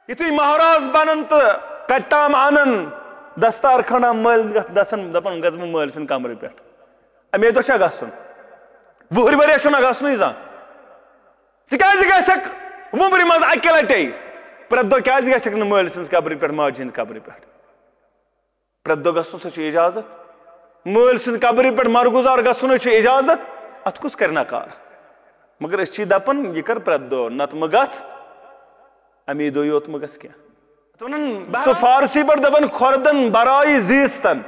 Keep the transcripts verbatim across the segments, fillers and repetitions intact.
یُتھُے مہراز بنن تہٕ کتہِ تام انن دستار کھنڈا مٲلۍ گژھ-، گژھن دپان، "گژھ بہٕ مٲلۍ سٕنٛدِ کمرٕ پٮ۪ٹھ۔ اَمے دۄہ چھا گژھُن؟ وُہٕرۍ ؤرۍ چھُنہ گژھنُے زانٛہہ۔ ژٕ کیٛازِ گژھکھ وُمرِ منٛز اکہِ لٹے؟ پرٛٮ۪تھ دۄہ کیٛازِ گژھکھ نہٕ مٲلۍ سٕنٛزِ قبرِ پٮ۪ٹھ، ماجہِ ہٕنٛزِ قبرِ پٮ۪ٹھ؟" پرٛٮ۪تھ دۄہ گژھُن، سُہ چھُ اجازت۔ مٲلۍ سٕنٛدِ قبرِ پٮ۪ٹھ مرگُزار گژھُن چھُ اجازت۔ اتھ کُس کرِ نکار؟ مگر أسۍ چھِ دپان، یہِ کر پرٛٮ۪تھ دۄہ، نتہٕ مہٕ گژھ، امی دۄہ یوت مہٕ گژھ کینٛہہ۔ اتھ ونان، سُہ فارسی پٲٹھۍ دپان، "خوردن برای زیستن،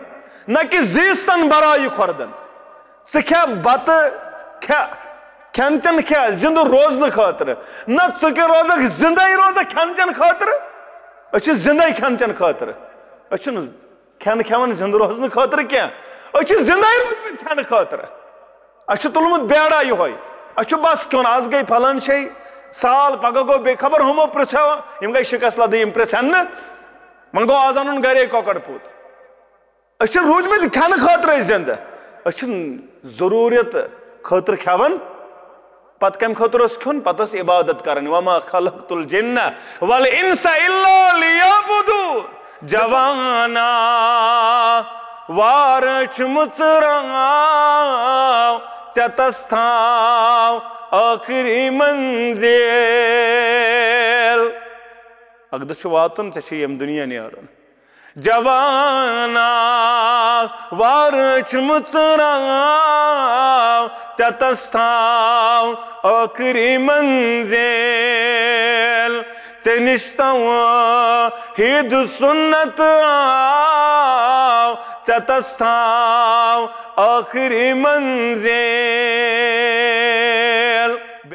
نہ کہ زیستن برای خوردن۔" ژٕ کھےٚ بتہٕ، کھےٚ کھٮ۪ن چٮ۪ن، کھےٚ زندٕ روزنہٕ خٲطرٕ، نہ ژٕ کہِ روزکھ زندے روزکھ کھٮ۪ن چٮ۪ن خٲطرٕ۔ أسۍ چھِ زندے کھٮ۪ن چٮ۪ن خٲطرٕ، أسۍ چھِنہٕ کھٮ۪ن کھٮ۪وان زِندٕ روزنہٕ خٲطرٕ کینٛہہ۔ أسۍ چھِ زِندَے روٗدمٕتۍ کھٮ۪نہٕ خٲطرٕ۔ اَسہِ چھُ تُلمُت بیڑا یِہوٚے۔ اَسہِ چھُ بس کھیوٚن، آز گٔے پھلٲنۍ شے سال، پگاہ گوٚو بیٚیہِ خبر ہُمو پرٛژھیو، یِم گٔے شِکست لدٕنۍ، یِم پرٛژھن نہٕ۔ وۄنۍ گوٚو آز اَنُن گرے کۄکر پوٗت۔ أسۍ چھِ روٗدمٕتۍ کھٮ۪نہٕ خٲطرَے زِندٕ۔ أسۍ چھِنہٕ ضروٗریت خٲطرٕ کھٮ۪وان۔ پتہٕ کمہِ خٲطرٕ اوس کھیوٚن؟ پتہٕ ٲس عبادت کرٕنۍ۔ "وما خلقت الجن والانس الا لیعبدون۔" جوانا، وارٕ چھُ مٕژراو، ژےٚ تس تھاو ٲخری منزل۔ اکہِ دۄہ چھُ واتُن، ژےٚ چھُ ییٚمہِ دُنیا نیرُن۔ جوانا، وارٕ چھُ مٕژراو، ژےٚ تس تھاو ٲخری منزل۔ ژےٚ نِش توحید سنت آو، ژےٚ تس تھاو ٲخری منزل۔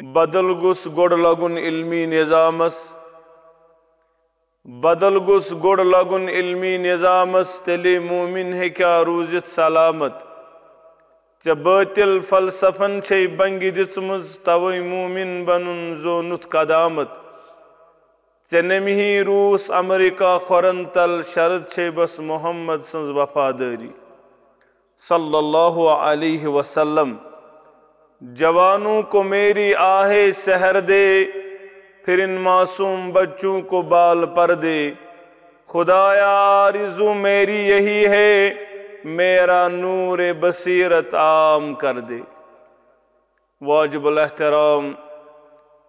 بدل گوٚژھ گۄڈٕ لگُن علمی نظامس۔ بدل گوٚژھ گۄڈٕ لگُن علمی نظامس، تیٚلے مومن ہیٚکہِ ہا روٗزِتھ سلامت۔ ژےٚ بٲطل فلسفن چھے بنگہِ دِژمٕژ، توے مومن بنُن زونُتھ قدامت۔ ژےٚ نمہِ ہی روٗس امریکہ کھۄرن تل، شرط چھے بس محمد سٕنٛز وفادٲری۔ صلی اللہ علیہ وسلم۔ جوانوں کو میری آہ سحر دے، پھر ان معصوم بچوں کو بال پر دے۔ خدایا، آرزو میری یہی ہے، میرا نور بصیرت عام کر دے۔ واجب الاحترام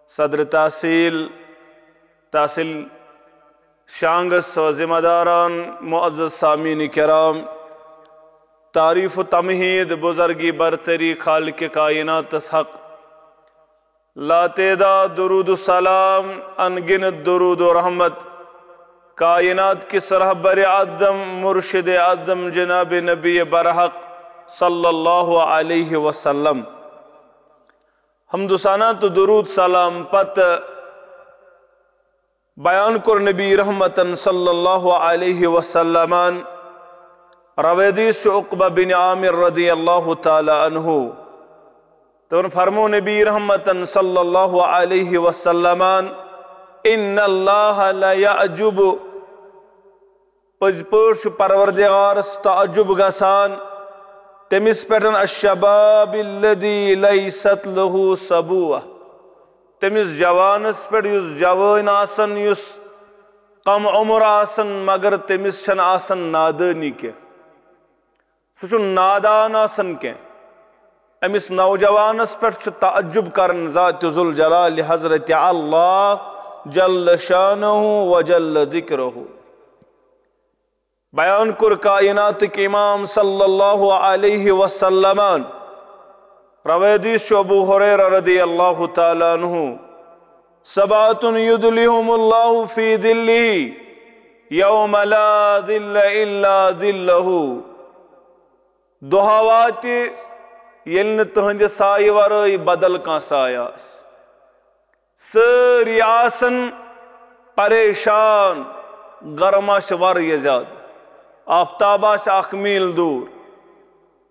صدر تحصیل، تحصیل شانگس و ذمہ داران، معزز سامعین کرام، تعریف و تمہید بزرگی برتری خالق کائناتس حق، لاتعداد درود و سلام، ان گنت درود و رحمت کائنات کس رہبر اعظم مرشد اعظم جناب نبی برحق صلی اللہ علیہ وسلم۔ حمد و ثنا تہٕ درود سلام پتہٕ بیان کوٚر نبی رحمتن صلی اللہ علیہ وسلمن، روایت حدیث چھُ عقبہ بن عامر رضی اللہ تعالی عنہ، تٔمۍ فرمو نبی رحمتن صلی اللہ علیہ وسلمن، "ان اللہ لیعجب"، پٔزۍ پٲٹھۍ چھُ پروردگارس تعجب گژھان تٔمِس پٮ۪ٹھ، "الشباب الذی لیست لہ صبوہ"، تٔمِس جوانس پٮ۪ٹھ یُس جوٲنۍ آسن، یُس کم عمر آسن، مگر تٔمِس چھنہٕ آسان نادٲنی کینٛہہ، سُہ چھُنہٕ نادان آسان کینٛہہ۔ أمِس نوجوانس پٮ۪ٹھ چھُ تعجب کران ذات ذوالجلال حضرت اللہ جل شانہ و جل ذکرہ۔ بیان کوٚر کائناتٕکۍ امام صلی اللہ علیہ وسلمن، روایت حدیث چھُ ابو ہریرہ رضی اللہ تعالی عنہ، "سبعة یظلهم اللہ فی ظلہ یوم لا ظل الا ظلہ"، دۄہ واتہِ ییٚلہِ نہٕ تُہنٛدِ سایہِ ورٲے بدل کانٛہہ سایہِ آسہِ۔ سٲری آسن پریشان، گرم آسہِ واریاہ زیادٕ، آفتاب آسہِ اکھ میٖل دوٗر،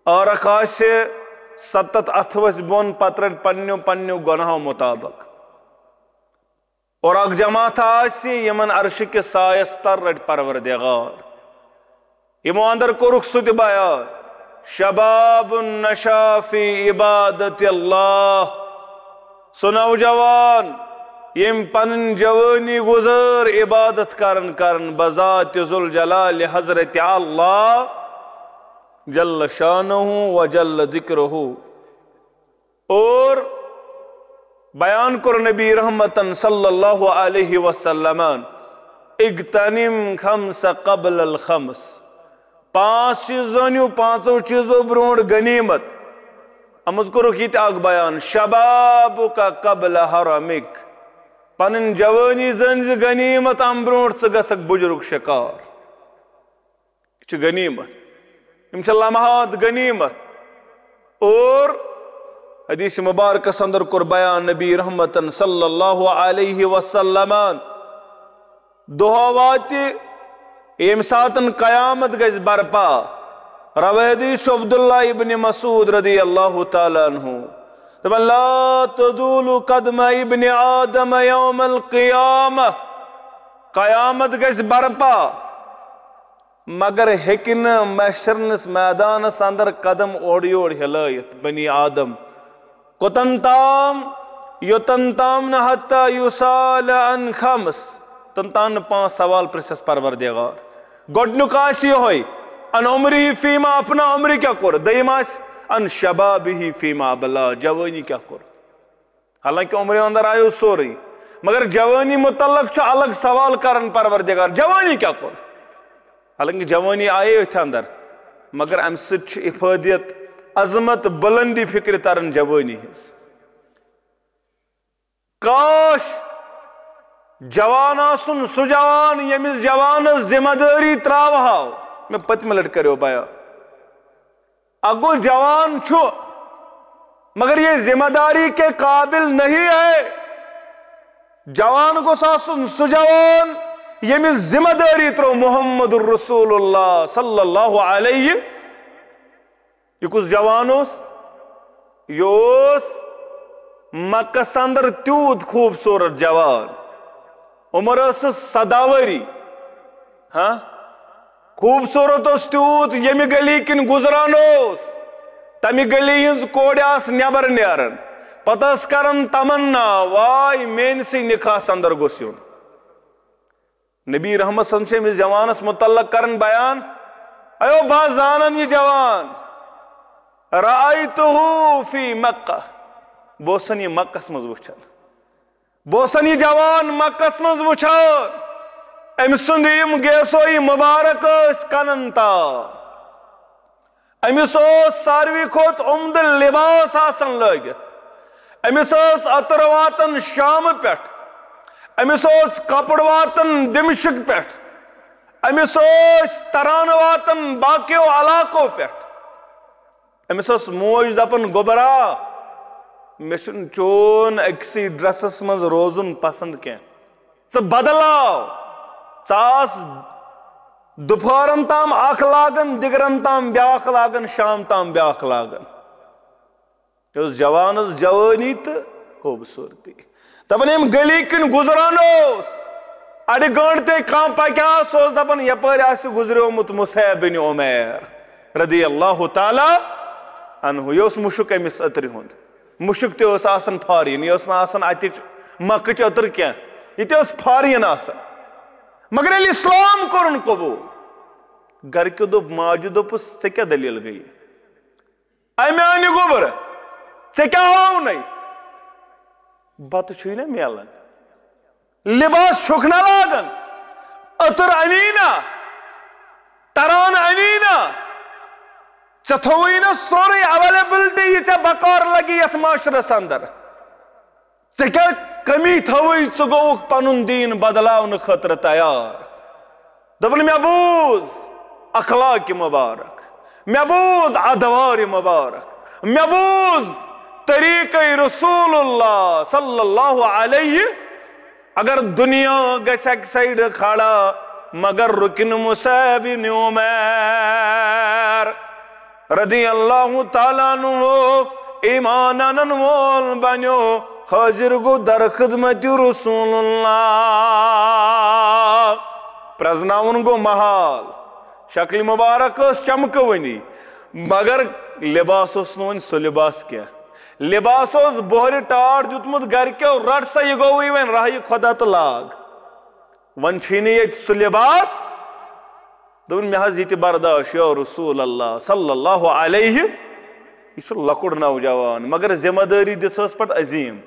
عٲرق آسہِ ستتھ اتھٕ ؤسۍ بۄن، پتہٕ رٹہِ پننیو پننیو گۄناہو مطابق۔ اور اکھ جماعت آسہِ یِمن عرشہِ کِس سایس تل رٹہِ پروردگار۔ یِمو اندر کوٚرُکھ سُہ تہِ بیان، "شباب نشا فی عبادت اللہ"، سُہ نوجوان ییٚمۍ پنٕنۍ جوٲنی گُزٲر عبادت کرن کرن بذات ذوالجلال حضرت اللہ جل شانہ و جل ذکرہ۔ اور بیان کوٚر نبی رحمتن صلی اللہ علیہ وسلمن، "اغتنم خمس قبل الخمس"، پانٛژھ چیٖز زٲنِو پانٛژو چیٖزو برونٛٹھ غنیمت۔ اَتھ منٛز کوٚرُکھ یہِ تہِ اکھ بیان، "شبابک قبل ہرمک"، پنٕنۍ جوٲنی زٲنۍ زِ غنیمت، اَمہِ برونٛٹھ ژٕ گژھکھ بُجرُک شکار۔ یہِ چھِ غنیمت، یِم چھِ لمحات غنیمت۔ اور حدیث مبارکس اندر کوٚر بیان نبی رحمتن صلی اللہ علیہ وسلمن، دۄہ واتہِ ییٚمہِ ساتن قیامت گژھِ برپا۔ روایت چھُ عبداللہ ابن مسعود رضی اللہ تعالیٰ عنہ، دپان، "لا تزول قدم ابن آدم یوم القیامہ"، قیامت گژھِ برپا، مگر ہیٚکہِ نہٕ محشرنس میدانس اندر قدم اورٕ یور ہلٲیِتھ۔ بنی آدم کوٚتن تام؟ یوٚتن تام نہٕ حتی یسأل عن خمس، توٚتن تام نہٕ پانٛژھ سوال پرژھس پروردگار۔ گۄڈنیُک آسہِ یِہوٚے، عن عمرہ فیما افنا، عمرِ کیٛاہ کوٚر؟ دوٚیِم آسہِ، عن شبابہ فیما ابلا، جوٲنی کیٛاہ کوٚر؟ حالانکہ عمرِ اندر آیو سورُے، مگر جوٲنی متعلق چھُ الگ سوال کران پروردگار، جوٲنی کیٛاہ کوٚر؟ حالانکہ جوٲنی آیے أتھۍ اندر، مگر امہِ سۭتۍ چھُ افادیت، عظمت، بلندی فکرِ تران جوٲنی ہٕنٛز۔ کاش جوان آسُن سُہ جوان، ییٚمِس جوانس ذمہ دٲری تراوہاو۔ مےٚ پٔتمہِ لٹہِ کریو بیان۔ اکھ گوٚو جوان چھُ، مگر یہ ذمہ داری کے قابل نہیں ہے۔ جوان گوٚژھ آسُن سُہ جوان، ییٚمِس ذمہ دٲری ترٲو محمد رسول اللہ صلی اللہ علیہ۔ یہِ کُس جوان اوس؟ یہِ اوس مکس اندر تیوٗت خوٗبصوٗرت جوان۔ عمر ٲسٕس سداہ ؤری۔ ہاں، خوٗبصوٗرت اوس تیوٗت، ییٚمہِ گلی کِنۍ گُزران اوس، تمہِ گلی ہٕنٛز کورِ آسہٕ نٮ۪بر نیران، پتہٕ ٲس کران تمنا، "واے، میٲنسٕے نکاحس اندر گوٚژھ یُن۔" نبی رحمت صلی اللہ علیہ وسلم چھِ أمِس جوانس متعلق کران بیان، "ایو، بہٕ ہا زانن یہِ جوان، رأیتہ فی مکہ، بہٕ اوسن یہِ مکس منٛز وٕچھان۔" بہٕ اوسن یہِ جوان مکس منٛز وٕچھان، أمۍ سُنٛد یِم گیسویی مبارک ٲسۍ کنن تام۔ أمِس اوس ساروی کھۄتہٕ عمدٕ لباس آسان لٲگِتھ۔ أمِس ٲس عطر واتان شامہٕ پٮ۪ٹھ۔ أمِس اوس کپُر واتان دمشق پٮ۪ٹھ۔ أمِس ٲسۍ ترانہٕ واتان باقیو علاقو پٮ۪ٹھ۔ أمِس ٲس موج دَپان، "گوٚبرا، مےٚ چھُنہٕ چون أکسٕے ڈرٛسَس منٛز روزُن پسنٛد کینٛہہ۔ ژٕ بدلاو۔" ژٕ آس دُپہرَن تام اَکھ لاگان، دِگرَن تام بیٛاکھ لاگان، شام تام بیٛاکھ لاگان۔ یہِ اوس جوانَس جوٲنی تہٕ خوٗبصوٗرتی۔ دَپان، ییٚمہِ گلی کِنۍ گُزران اوس، اَڑِ گٲنٛٹہٕ تہِ کانٛہہ پَکہِ ہا، سُہ اوس دَپان، "یَپٲرۍ آسہِ گُزریومُت مُصعب بن عُمیر رضی اللہ تعالیٰ عنہ۔" یہِ اوس مُشُک أمِس عطرِ ہُنٛد۔ مُشُک تہِ اوس آسان فارین، یہِ ٲس نہٕ آسان اَتِچ مَکٕچ عطر کینٛہہ، یہِ تہِ ٲس فارین آسان۔ مگر ییٚلہِ اِسلام کوٚرُن قبوٗل، گَرِکیو دوٚپ، ماجہِ دوٚپُس، "ژےٚ کیٛاہ دٔلیٖل گٔیہِ؟" اے میانہِ گوٚبر، ژےٚ کیٛاہ آونَے؟ بَتہٕ چھُے نہ میلان، لباس چھُکھ نہ لاگان، عطر اَنی نہ، تران اَنی نہ، ژےٚ تھووُے نہ سورُے availability، یہِ ژےٚ بکار لگہِ یَتھ معاشرس اندر۔ ژےٚ کیٛاہ کمی تھٲوٕے، ژٕ گوٚوُکھ پنُن دیٖن بدلاونہٕ خٲطرٕ تیار؟ دوٚپُن، مےٚ بوٗز اخلاقِ مبارک، مےٚ بوٗز ادوارِ مبارک، مےٚ بوٗز طریٖقَے رسول اللہ صلی اللہ علیہ۔ اگر دُنیا گژھِ اَکہِ سایڈٕ کھڑا، مگر رُکہِ نہٕ مُصعب ابن عمیر رضی اللہ تعالیٰ عنہ۔ ایمان انن وول بنیو، حاضر گوٚو در خدمت رسول اللہ۔ پرزناوُن گوٚو محال، شکلِ مبارک ٲس چمکوٕنی، مگر لباس اوس نہٕ وۄنۍ سُہ لباس کینٛہہ۔ لباس اوس بۄہرِ ٹاٹھ دیُتمُت گرِکیو، رٹ سا، یہِ گوٚوٕے وۄنۍ راہہِ خۄدا تہٕ لاگ۔ وۄنۍ چھُے نہٕ ییٚتہِ سُہ لباس۔ دوٚپُن، مےٚ حظ یہِ تہِ برداش، یا رسول اللہ صلی اللہ علیہ۔ یہِ چھُ لۄکُٹ نوجوان، مگر ذمہ دٲری دِژ ٲس پتہٕ عظیٖم۔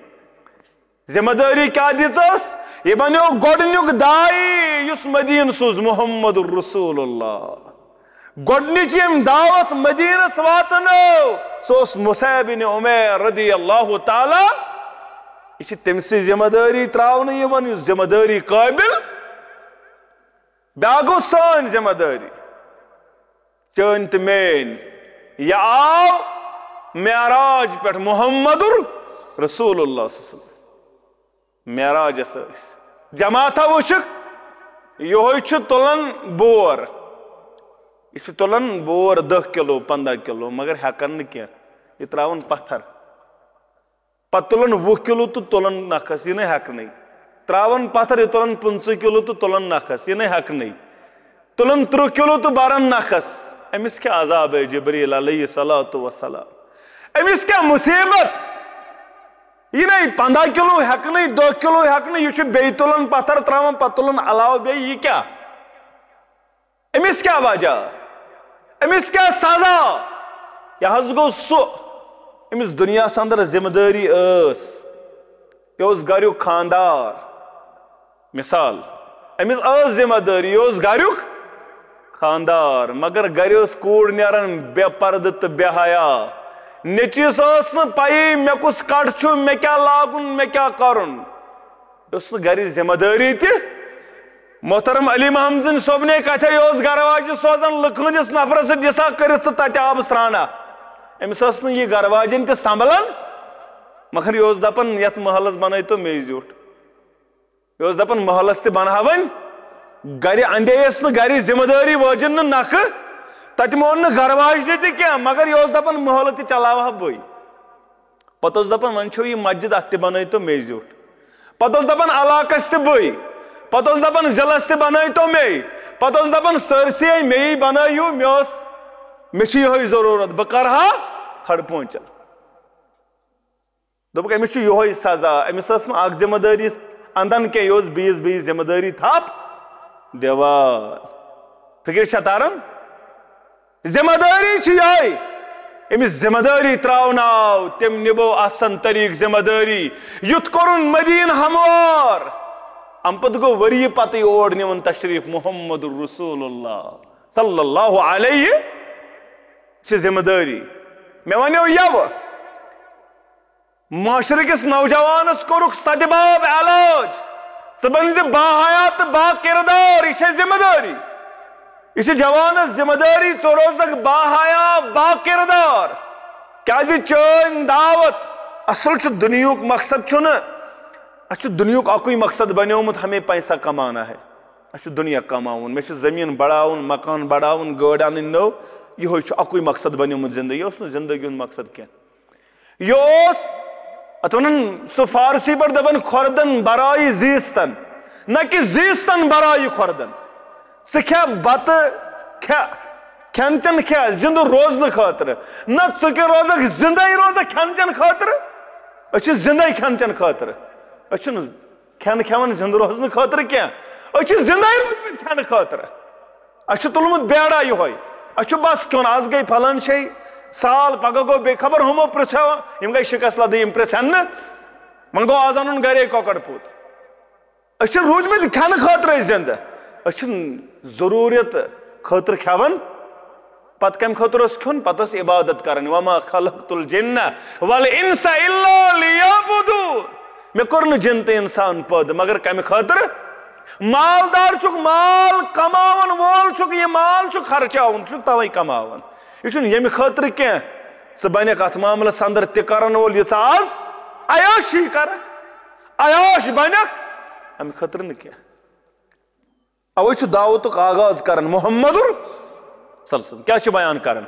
ذمہ دٲری کیٛاہ دِژ ٲس؟ یہِ بنیو گۄڈٕنیُک داعی، یُس مدیٖنہٕ سوٗز محمد رسول اللہ۔ گۄڈٕنِچ ییٚمۍ دعوت مدیٖنس واتنٲو، سُہ اوس مصعب بن عمیر رضی اللہ تعالیٰ۔ یہِ چھِ تٔمۍ سٕنٛز ذمہ دٲری ترٛاونہٕ یِوان، یُس ذمہ دٲری قٲبِل۔ بیٛاکھ گوٚو سٲنۍ ذمہ دٲری، چٲنۍ تہٕ میٲنۍ۔ یہِ آو معراج پٮ۪ٹھ، محمد رسول اللہ صلی اللہ علیہ وسلم۔ معراجس ٲسۍ جماعتھا وٕچھکھ، یِہوٚے چھُ تُلان بور۔ یہِ چھُ تُلان بور دَہ کِلوٗ، پنٛداہ کِلوٗ، مگر ہٮ۪کان نہٕ کینٛہہ۔ یہِ ترٛاوان پتھر۔ پتہٕ تُلان وُہ کِلوٗ تہٕ تُلان نکھس، یہِ نہٕ ہٮ۪کنٕے۔ ترٛاوان پتھر، یہِ تُلان پٕنٛژٕہ کِلوٗ تہٕ تُلان نکھس، یہِ نہٕ ہٮ۪کنٕے۔ تُلان ترٕٛہ کِلوٗ تہٕ بران نکھس۔ أمِس کیٛاہ عذاب ہے جبریٖل علیہ الصلوۃ والسلام؟ أمِس کیٛاہ مُصیٖبت؟ یہِ نَے پنٛداہ کِلوٗ ہٮ۪کنٕے، دَہ کِلوٗ ہٮ۪کنٕے، یہِ چھُ بیٚیہِ تُلان پتھر ترٛاوان، پتہٕ تُلان علاوٕ بیٚیہِ، یہِ کیٛاہ؟ أمِس کیٛاہ وجہ؟ أمِس کیٛاہ سزا؟ یہِ حظ گوٚو سُہ، أمِس دُنیاہَس اندر ذمہٕ دٲری ٲس۔ یہِ اوس گَریُک خانٛدار۔ مثال، أمِس ٲس ذمہٕ دٲری، یہِ اوس گَریُک خانٛدار، مگر گَرِ ٲس کوٗر نیران بے پردٕ تہٕ بے حیا۔ نیٚچوِس ٲس نہٕ پَیی مےٚ کُس کَٹھ چھُ، مےٚ کیٛاہ لاگُن، مےٚ کیٛاہ کَرُن۔ یہِ اوس نہٕ گَرِچ ذمہٕ دٲری تہِ۔ محترم علی محمدٕنۍ صٲبنہِ کتھے، یہِ اوس گرٕ واجہِ سوزان لُکہٕ ہٕنٛدِس نفرس سۭتۍ، یہِ سا کٔرِتھ ژٕ تتہِ آبہٕ سرانہ۔ أمِس ٲس نہٕ یہِ گرٕ واجِنۍ تہِ سنبھلان، مگر یہِ اوس دپان، یتھ محلس بنٲیتو مے زیُٹھ۔ یہِ اوس دپان، محلس تہِ بناوٕنۍ۔ گرِ اندے یس نہٕ گرِچ ذمہٕ دٲری وٲجِن نہٕ نکھٕ، تتہِ مون نہٕ گرٕ واجنہِ تہِ کینٛہہ، مگر یہِ اوس دپان، محلہٕ تہِ چلاوہا بٕے۔ پتہٕ اوس دپان، وۄنۍ چھو یہِ مسجد، اتھ تہِ بنٲیتو مے زیُٹھ۔ پتہٕ اوس دپان، علاقس تہِ بٕے۔ پتہٕ اوس دپان، ضلعس تہِ بنٲیتو مے۔ پتہٕ اوس دپان، سٲرسٕے میٚیی بنٲیِو، مےٚ اوس، مےٚ چھِ یِہوٚے ضروٗرت، بہٕ کرٕ ہا کھڑ پونچل۔ دوٚپُکھ، أمِس چھُ یِہوٚے سزا۔ أمِس ٲس نہٕ اکھ ذمہٕ دٲری انٛدان کینٛہہ، یہِ اوس بیٚیِس بیٚیِس ذمہٕ دٲری تھپھ دِوان۔ فِکرِ چھا تران؟ ذمہ دٲری چھِ یِہوٚے۔ أمِس ذمہ دٲری ترٛاوناو، تٔمۍ نِبٲو احسن طریٖق ذمہ دٲری۔ یُتھ کوٚرُن مدیٖنہٕ ہموار۔ اَمہِ پتہٕ گوٚو ؤری پتہٕ یور نِوان تشریٖف محمد رسول اللہ صلی اللہ علیہ۔ چھِ ذمہٕ دٲری۔ مےٚ وَنیو یَوٕ، معاشرٕ کِس نوجوانس کوٚرُکھ سدِ باب علاج۔ ژٕ بن زِ باحیا تہٕ با کردار، یہِ چھےٚ ذمہٕ دٲری۔ یہِ چھِ جوانس ذمہٕ دٲری، ژٕ روزکھ باحیا با کردار۔ کیازِ چٲنۍ دعوت، اصل چھُ دُنیہُک مقصد چھُنہٕ، اَسہِ چھُ دُنیہُک اَکُے مقصد بنیومُت، ہمیں پیسہ کمانا ہے۔ اَسہِ چھُ دُنیا کماوُن، مےٚ چھُ زٔمیٖن بڑاوُن، مکان بڑاوُن، گٲڑۍ اَنٕنۍ نٔو، یِہوٚے چھُ اَکُے مقصد بنیومُت زندگی، یہِ اوس نہٕ زندگی ہُنٛد مقصد کینٛہہ۔ یہِ اوس، اتھ ونان سُہ فارسی پٲٹھۍ دپان، کھۄردن برایہِ زیٖستن، نہ کہِ زیٖستن برایہِ کھۄردن۔ ژٕ کھےٚ بتہٕ، کھےٚ کھٮ۪ن چٮ۪ن کھےٚ زِندٕ روزنہٕ خٲطرٕ، نہ ژٕ کہِ روزکھ زِندَے روزکھ کھٮ۪ن چٮ۪ن خٲطرٕ۔ أسۍ چھِ زِندَے کھٮ۪ن چٮ۪ن خٲطرٕ، أسۍ چھِنہٕ کھٮ۪ن کھٮ۪وان زِندٕ روزنہٕ خٲطرٕ کینٛہہ، أسۍ چھِ زِندَے روٗدمٕتۍ کھٮ۪نہٕ خٲطرٕ۔ اَسہِ چھُ تُلمُت بیڑا یِہوٚے۔ اَسہِ چھُ بس کھیوٚن، آز گٔے پھلٲنۍ شے سال، پگاہ گوٚو بیٚیہِ خبر ہُمو پرٛژھیو، یِم گٔے شِکست لدٕنۍ، یِم پرٛژھن نہٕ۔ وۄنۍ گوٚو آز اَنُن گرے کۄکر پوٗت۔ أسۍ چھِ روٗدمٕتۍ کھٮ۪نہٕ خٲطرَے زِندٕ۔ أسۍ چھِنہٕ ضروٗریت خٲطرٕ کھٮ۪وان۔ پتہٕ کَمہِ خٲطرٕ اوس کھیوٚن؟ پتہٕ ٲس عبادت کرٕنۍ۔ وما خلقت الجن والانس الا لیعبدون۔ مےٚ کوٚر نہٕ جِن تہٕ اِنسان پٲدٕ مگر کَمہِ خٲطرٕ؟ مالدار چھُکھ، مال کماون وول چھُکھ، یہِ مال چھُ خرچاوُن، چھُکھ توے کماوان۔ یہِ چھُنہٕ ییٚمہِ خٲطرٕ کینٛہہ۔ ژٕ بنکھ اتھ معاملس اندر تہِ کرن وول، یہِ ژٕ آز عیاشی کرکھ، عیاش بنکھ، امہِ خٲطرٕ نہٕ کینٛہہ۔ اوے چھُ دعوتُک آغاز کران محمد صلی اللہ علیہ وسلم۔ کیٛاہ چھُ بیان کران؟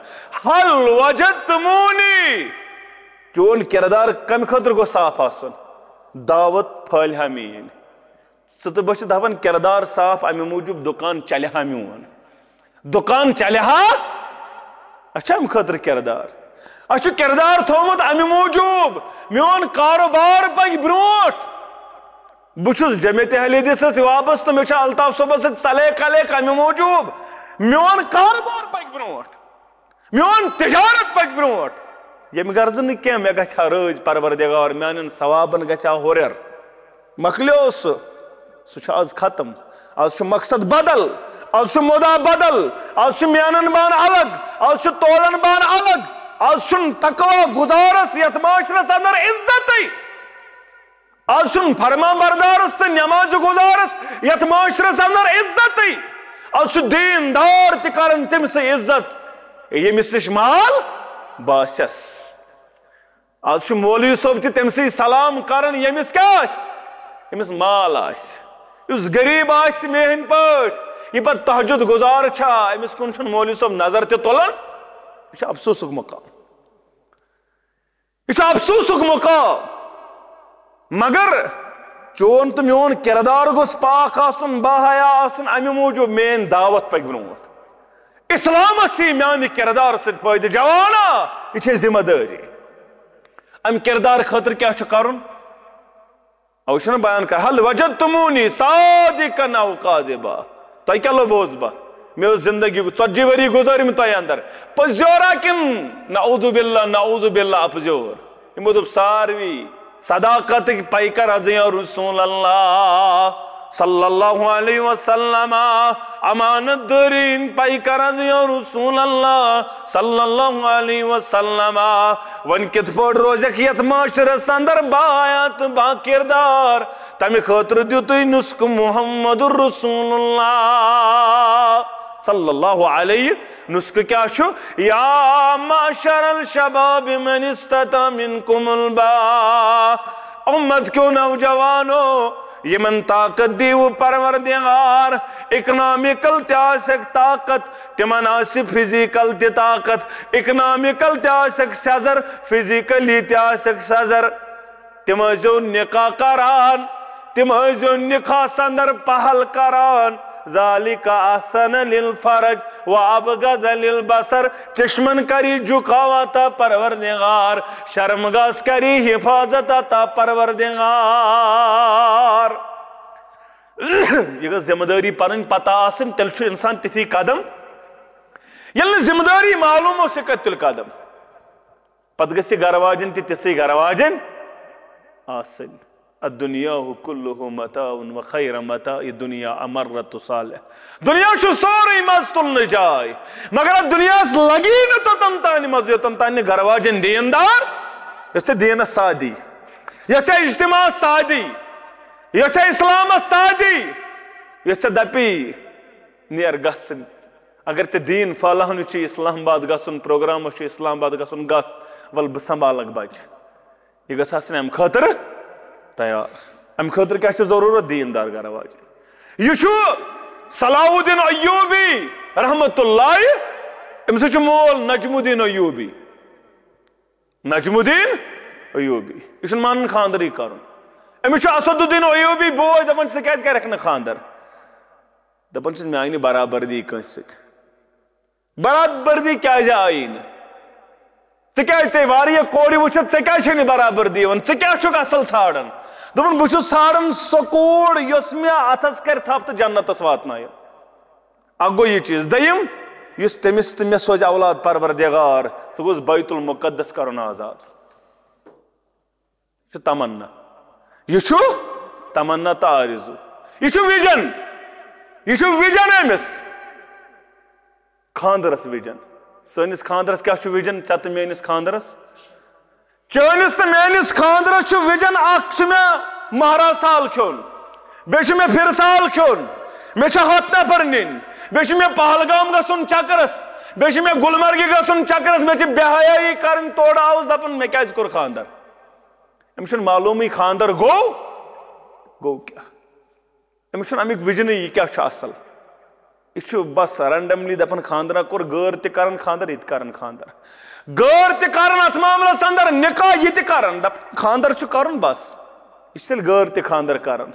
حل وجدتمونی، چون کردار کمہِ خٲطرٕ گوٚو صاف آسُن؟ دعوت پھٲلہِ ہا میٲنۍ۔ ژٕ تہٕ بہٕ چھِ دَپان کِردار صاف، اَمہِ موٗجوٗب دُکان چَلہِ ہا میون۔ دُکان چَلہِ ہا، اَسہِ چھُ اَمہِ خٲطرٕ کِردار۔ اسہِ چھُ کردار تھوٚومُت امہِ موٗجوٗب، میون کاروبار پکہِ برونٛٹھ۔ بہٕ چھُس جمعیت اہل حدیثس سۭتۍ وابستہٕ، مےٚ چھُ الطاف صٲبس سۭتۍ سلے کلے کمہِ موٗجوٗب؟ میون کاروبار پکہِ برونٛٹھ، میون تجارت پکہِ برونٛٹھ۔ ییٚمہِ غرضہٕ نہٕ کینٛہہ، مےٚ گژھِ ہا رٲضۍ پروردگار، میانٮ۪ن ثوابن گژھِ ہا ہُرٮ۪ر۔ مۄکلیو سُہ، سُہ چھُ آز ختم۔ آز چھُ مقصد بدل، آز چھُ مُدا بدل، آز چھُ مینن بان الگ، آز چھُ تولن بان الگ، آز چھُنہٕ تقوی گزارس یتھ معاشرس اندر عزتٕے۔ آز چھُنہٕ فرمان بردارس تہٕ نماز گزارس یتھ معاشرس اندر عزتٕے۔ آز چھُ دیندار تہِ کران تٔمۍ سٕے عزت، ییٚمِس نِش مال باسٮ۪س۔ آز چھُ مولوی صٲب تہِ تٔمۍ سٕے سلام کران، ییٚمِس کیٛاہ آسہِ، ییٚمِس مال آسہِ، یُس غریب آسہِ میٲنۍ پٲٹھۍ، یہِ پتہٕ تہجد گزار چھا، أمِس کُن چھُنہٕ مولوی صٲب نظر تہِ تُلان۔ یہِ چھُ افسوسُک مقام۔ یہِ چھُ افسوسُک مقام۔ مگر چون تہٕ میون کردار گوٚژھ پاک آسُن، باحیا آسُن، امہِ موٗجوٗب میٲنۍ دعوت پکہِ برونٛٹھ۔ اسلامس یی میانہِ کردار سۭتۍ فٲیدٕ۔ جوانا، یہِ چھےٚ ذمہ دٲری۔ امہِ کردار خٲطرٕ کیٛاہ چھُ کرُن؟ او چھُنہٕ بیان کر، "هل وجدتمونی صادقا او کاذبا؟" تۄہہِ کیٛاہ لوٚبوس بہٕ؟ مےٚ ٲس زندگی ژتجی ؤری گُزٲرمٕتۍ تۄہہِ اندر۔ پٔزیورا کِنہٕ نعوذ باللہ، نعوذ باللہ اپزیور؟ یِمو دوٚپ ساروی، صداقتٕکۍ پیکر حض یا رسول اللہ صلی اللہ علیہ وسلم، امانت دٲری ہٕنٛدۍ پیکر حض یا رسول اللہ صلی اللہ علیہ وسلم۔ وۄنۍ کِتھ پٲٹھۍ روزکھ یتھ معاشرس اندر باحیا تہٕ باکردار؟ تمہِ خٲطرٕ دیُتُے نسخہٕ محمد رسول اللہ صلی اللہ علیہ۔ نسخہٕ کیٛاہ چھُ؟ یا معشر الشباب من استطاع منکم الباء، امت کیو نوجوانو، یمن طاقت دیو پروردگار، اکنامیکل تہِ آسکھ طاقت، تمن آسہِ فزیکل تہِ طاقت، اکنامیکل تہِ آسکھ سیزر، فزیکلی تہِ آسکھ سیزر۔ تم ٲسۍزیو نکاح کران، تم ٲسۍزیو نکاحس اندر پہل کران۔ ذالک احسن للفرج و ابغض للبصر۔ چشمن کری جھکاوا عطا پروردگار، شرم گاہس کری حفاظت عطا پروردگار۔ یہ گژھ ذمہ داری پنٕنۍ پتہ آسٕنۍ، تیٚلہِ چھُ انسان تِتھی قدم۔ ییٚلہِ نہٕ ذمہ داری معلوم اوس، یہِ کتہِ تُلہِ قدم؟ پتہٕ گژھِ گرٕ واجٮ۪ن تہِ تِژھٕے گرٕ واجٮ۪ن آسٕنۍ۔ الدنیا کلہ متاع و خیر متاع الدنیا امرۃ الصالح۔ دنیا چھُ سورُے مزٕ تُلنٕچ جاے، مگر اتھ دنیاہس لگی نہٕ توٚتن تانۍ مزٕ، یوٚتن تانۍ نہٕ گرٕ واجٮ۪ن دیندار، یۄس ژےٚ دینس سادی، یۄس ژےٚ اجتماعس سادی، یۄس ژےٚ اسلامس سادی، یۄس ژےٚ دپی، نیر گژھ ژٕ۔ اگر ژےٚ دیٖن پھٔہلاونہٕ چھُ اسلام آباد گژھُن، پروگرامس چھُ اسلام آباد گژھُن، گژھ، ول بہٕ سنبھالکھ بچہِ۔ یہِ گژھِ آسٕنۍ امہِ خٲطرٕ تیار۔ امہِ خٲطرٕ کیٛاہ چھُ ضروٗرت؟ دیٖندار گرٕ واجہِ۔ یہِ چھُ صلاح الدین ایوبی رحمت اللہ، أمِس چھُ مول نجم الدین ایوبی۔ نجم الدین ایوبی، یہِ چھُنہٕ مانان خانٛدرٕے کرُن۔ أمِس چھُ اسد الدین ایوبی بوے، دپان، "ژٕ کیٛازِ کرکھ نہٕ خانٛدر؟" دپان چھُس، "میانہِ برابردی کٲنٛسہِ سۭتۍ، برابردی کیٛازِ آیی نہٕ؟ ژٕ کیٛازِ، ژےٚ واریاہ کورِ وٕچھتھ، ژےٚ کیٛازِ چھے نہٕ برابردی یِوان؟ ژٕ کیٛاہ چھُکھ اصل ژھانڈان؟" دوٚپُن، "بہٕ چھُس ژھانڈان سۄ کوٗر، یۄس مےٚ اتھس کرِ تھپھ تہٕ جنتس واتنایہِ۔" اکھ گوٚو یہِ چیٖز۔ دوٚیِم، یُس تٔمِس تہٕ مےٚ سوزِ اولاد پروردگار، سُہ گوٚژھ بیت المقدس کرُن آزاد۔ یہِ چھُ تمنا، یہِ چھُ تمنا تہٕ آرزو، یہِ چھُ وِجن، یہِ چھُ وِجن أمِس۔ خانٛدرس وِجن، سٲنِس خانٛدرس کیٛاہ چھُ وِجن؟ ژےٚ تہٕ میٲنِس خانٛدرس، چٲنِس تہٕ میٲنِس خانٛدرس چھُ وِجن اکھ، چھُ مےٚ مہراز سال کھیوٚن، بیٚیہِ چھُ مےٚ پھِرٕ سال کھیوٚن، مےٚ چھِ ہتھ نفر نِنۍ، بیٚیہِ چھُ مےٚ پہلگام گژھُن چکرس، بیٚیہِ چھُ مےٚ گلمرگہِ گژھُن چکرس، مےٚ چھِ بے حیٲیی کرٕنۍ، تورٕ آوُس دپان، مےٚ کیٛازِ کوٚر خانٛدر؟ أمِس چھُنہٕ معلومٕے خانٛدر گوٚو، گوٚو کیٛاہ؟ أمِس چھُنہٕ اَمیُک وِجنٕے، یہِ کیٛاہ چھُ اصل۔ یہِ چھُ بس randomly دپان، خانٛدرا کوٚر، غٲر تہِ کران خانٛدر، یہِ تہِ کران خانٛدر، غٲر تہِ کران اتھ معاملس اندر نکاح، یہِ تہِ کران، دپ خانٛدر چھُ کرُن بس۔ یہِ چھُ تیٚلہِ غٲر تہِ خانٛدر کران۔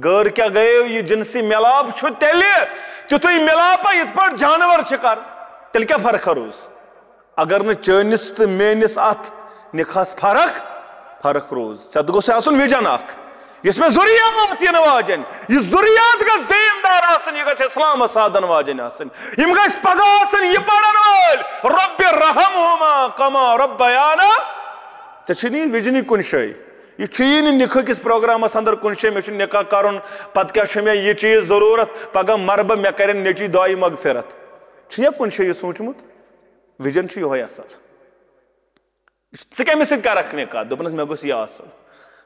غٲر کیٛاہ گٔیو؟ یہِ جنسی ملاپ چھُ تیٚلہِ تیُتھُے ملاپا یِتھ پٲٹھۍ جانور چھِ کران، تیٚلہِ کیٛاہ فرقا روٗز؟ اگر نہٕ چٲنِس تہٕ میٲنِس اتھ نکاحس فرق فرق روٗز، ژےٚ تہِ گوٚژھ آسُن وِجن اکھ، یُس مےٚ ذُریات یِنہٕ واجٮ۪ن، یہِ ذُریات گژھِ دیٖندار آسٕنۍ، یہِ گژھِ اسلامس سادن واجٮ۪ن آسٕنۍ، یِم گژھِ پگاہ آسٕنۍ یہِ پرن وٲلۍ، رب رحمہما کما ربیانا۔ ژےٚ چھُے نہٕ یہِ وِجنٕے کُنہِ جایہِ۔ یہِ چھُ یی نہٕ نِکاح کِس پروگرامس اندر کُنہِ جایہِ، مےٚ چھُ نِکاح کرُن، پتہٕ کیٛاہ چھُ مےٚ یہِ چیٖز ضروٗرت، پگاہ مرٕ بہٕ، مےٚ کرن نیٚچی دُعایہِ مغفرت۔ چھُ یا کُنہِ جایہِ یہِ سوٗنٛچمُت؟ وِجن چھُ یِہوٚے اصل۔ یہِ چھُ، ژٕ کٔمِس سۭتۍ کرکھ نِکاح؟ دوٚپنس، مےٚ گوٚژھ یہِ آسُن۔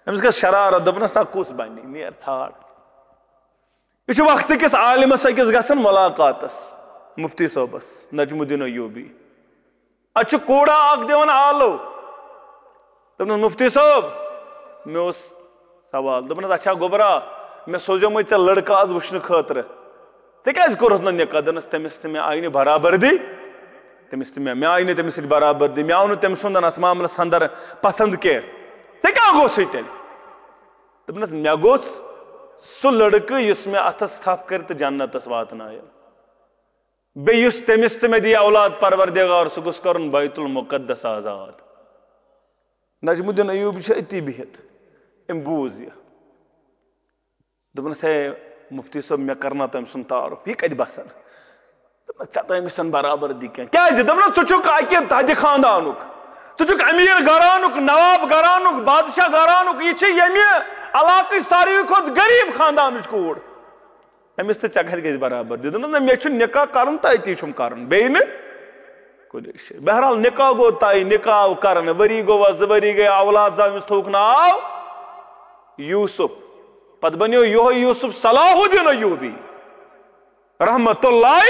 أمِس گژھِ شرارت، دوٚپنس، نہ کُس بنہِ؟ نیر ژھانڈ۔ یہِ چھُ وقتہٕ کِس عالمس أکِس گژھان مُلاقاتس، مفتی صٲبس، نجم الدین ایوبی۔ اتہِ چھُ کوڑا اکھ دِوان آلو۔ دوٚپنس، مفتی صٲب، مےٚ اوس سوال۔ دوٚپنس، اچھا گوٚبرا، مےٚ سوزیومَے ژےٚ لڑکہٕ از وٕچھنہٕ خٲطرٕ، ژےٚ کیازِ کوٚرُتھ نہٕ نِکاح؟ دوٚپنس، تٔمِس تہٕ مےٚ آیہِ نہٕ برابردی، تٔمِس تہٕ مےٚ، مےٚ آیہِ نہٕ تٔمِس سۭتۍ برابردی، مےٚ آو نہٕ تٔمۍ سُنٛد اتھ معاملس اندر پسند کینٛہہ۔ ژےٚ کیٛاہ گوٚژھُے تیٚلہِ؟ دوٚپنس، مےٚ گوٚژھ سُہ لڑکہٕ یُس مےٚ اتھس تھپھ کرِ تہٕ جنتس واتنایہِ۔ بیٚیہِ یُس تٔمِس تہٕ مےٚ دِیہِ اولاد پروردگار، سُہ گوٚژھ کرُن بیت المقدس آزاد۔ نجم الدین ایوبی چھُ أتی بِہِتھ، أمۍ بوٗز یہِ۔ دوٚپنس، ہے مفتی صٲب، مےٚ کرنا تٔمۍ سُنٛد تعارُف، یہِ کتہِ بسان؟ دوٚپنس، ژےٚ تٔمِس چھَنہٕ برابردی کینٛہہ۔ کیازِ؟ دوٚپنس، ژٕ چھُکھ اکہِ تھدِ خاندانُک، ژٕ چھُکھ امیر گرانُک، نواب گرانُک، بادشاہ گرانُک، یہِ چھِ ییٚمہِ علاقٕچ ساروی کھۄتہٕ غریب خاندانٕچ کوٗر۔ أمِس تہٕ ژےٚ کتہِ گژھِ برابردی؟ دوٚپنس، نہ، مےٚ چھُ نِکاح کرُن تہٕ أتی چھُم کرُن، بیٚیہِ نہٕ کُنہِ جایہِ۔ بہرحال، نِکاح گوٚو طے، نِکاح آو کرنہٕ، ؤری گوٚو، زٕ ؤری گٔے، اولاد زاو، أمِس تھووُکھ ناو یوسف۔ پتہٕ بنیو یِہوٚے یوسف صلاح الدین ایوبی رحمت اللہ،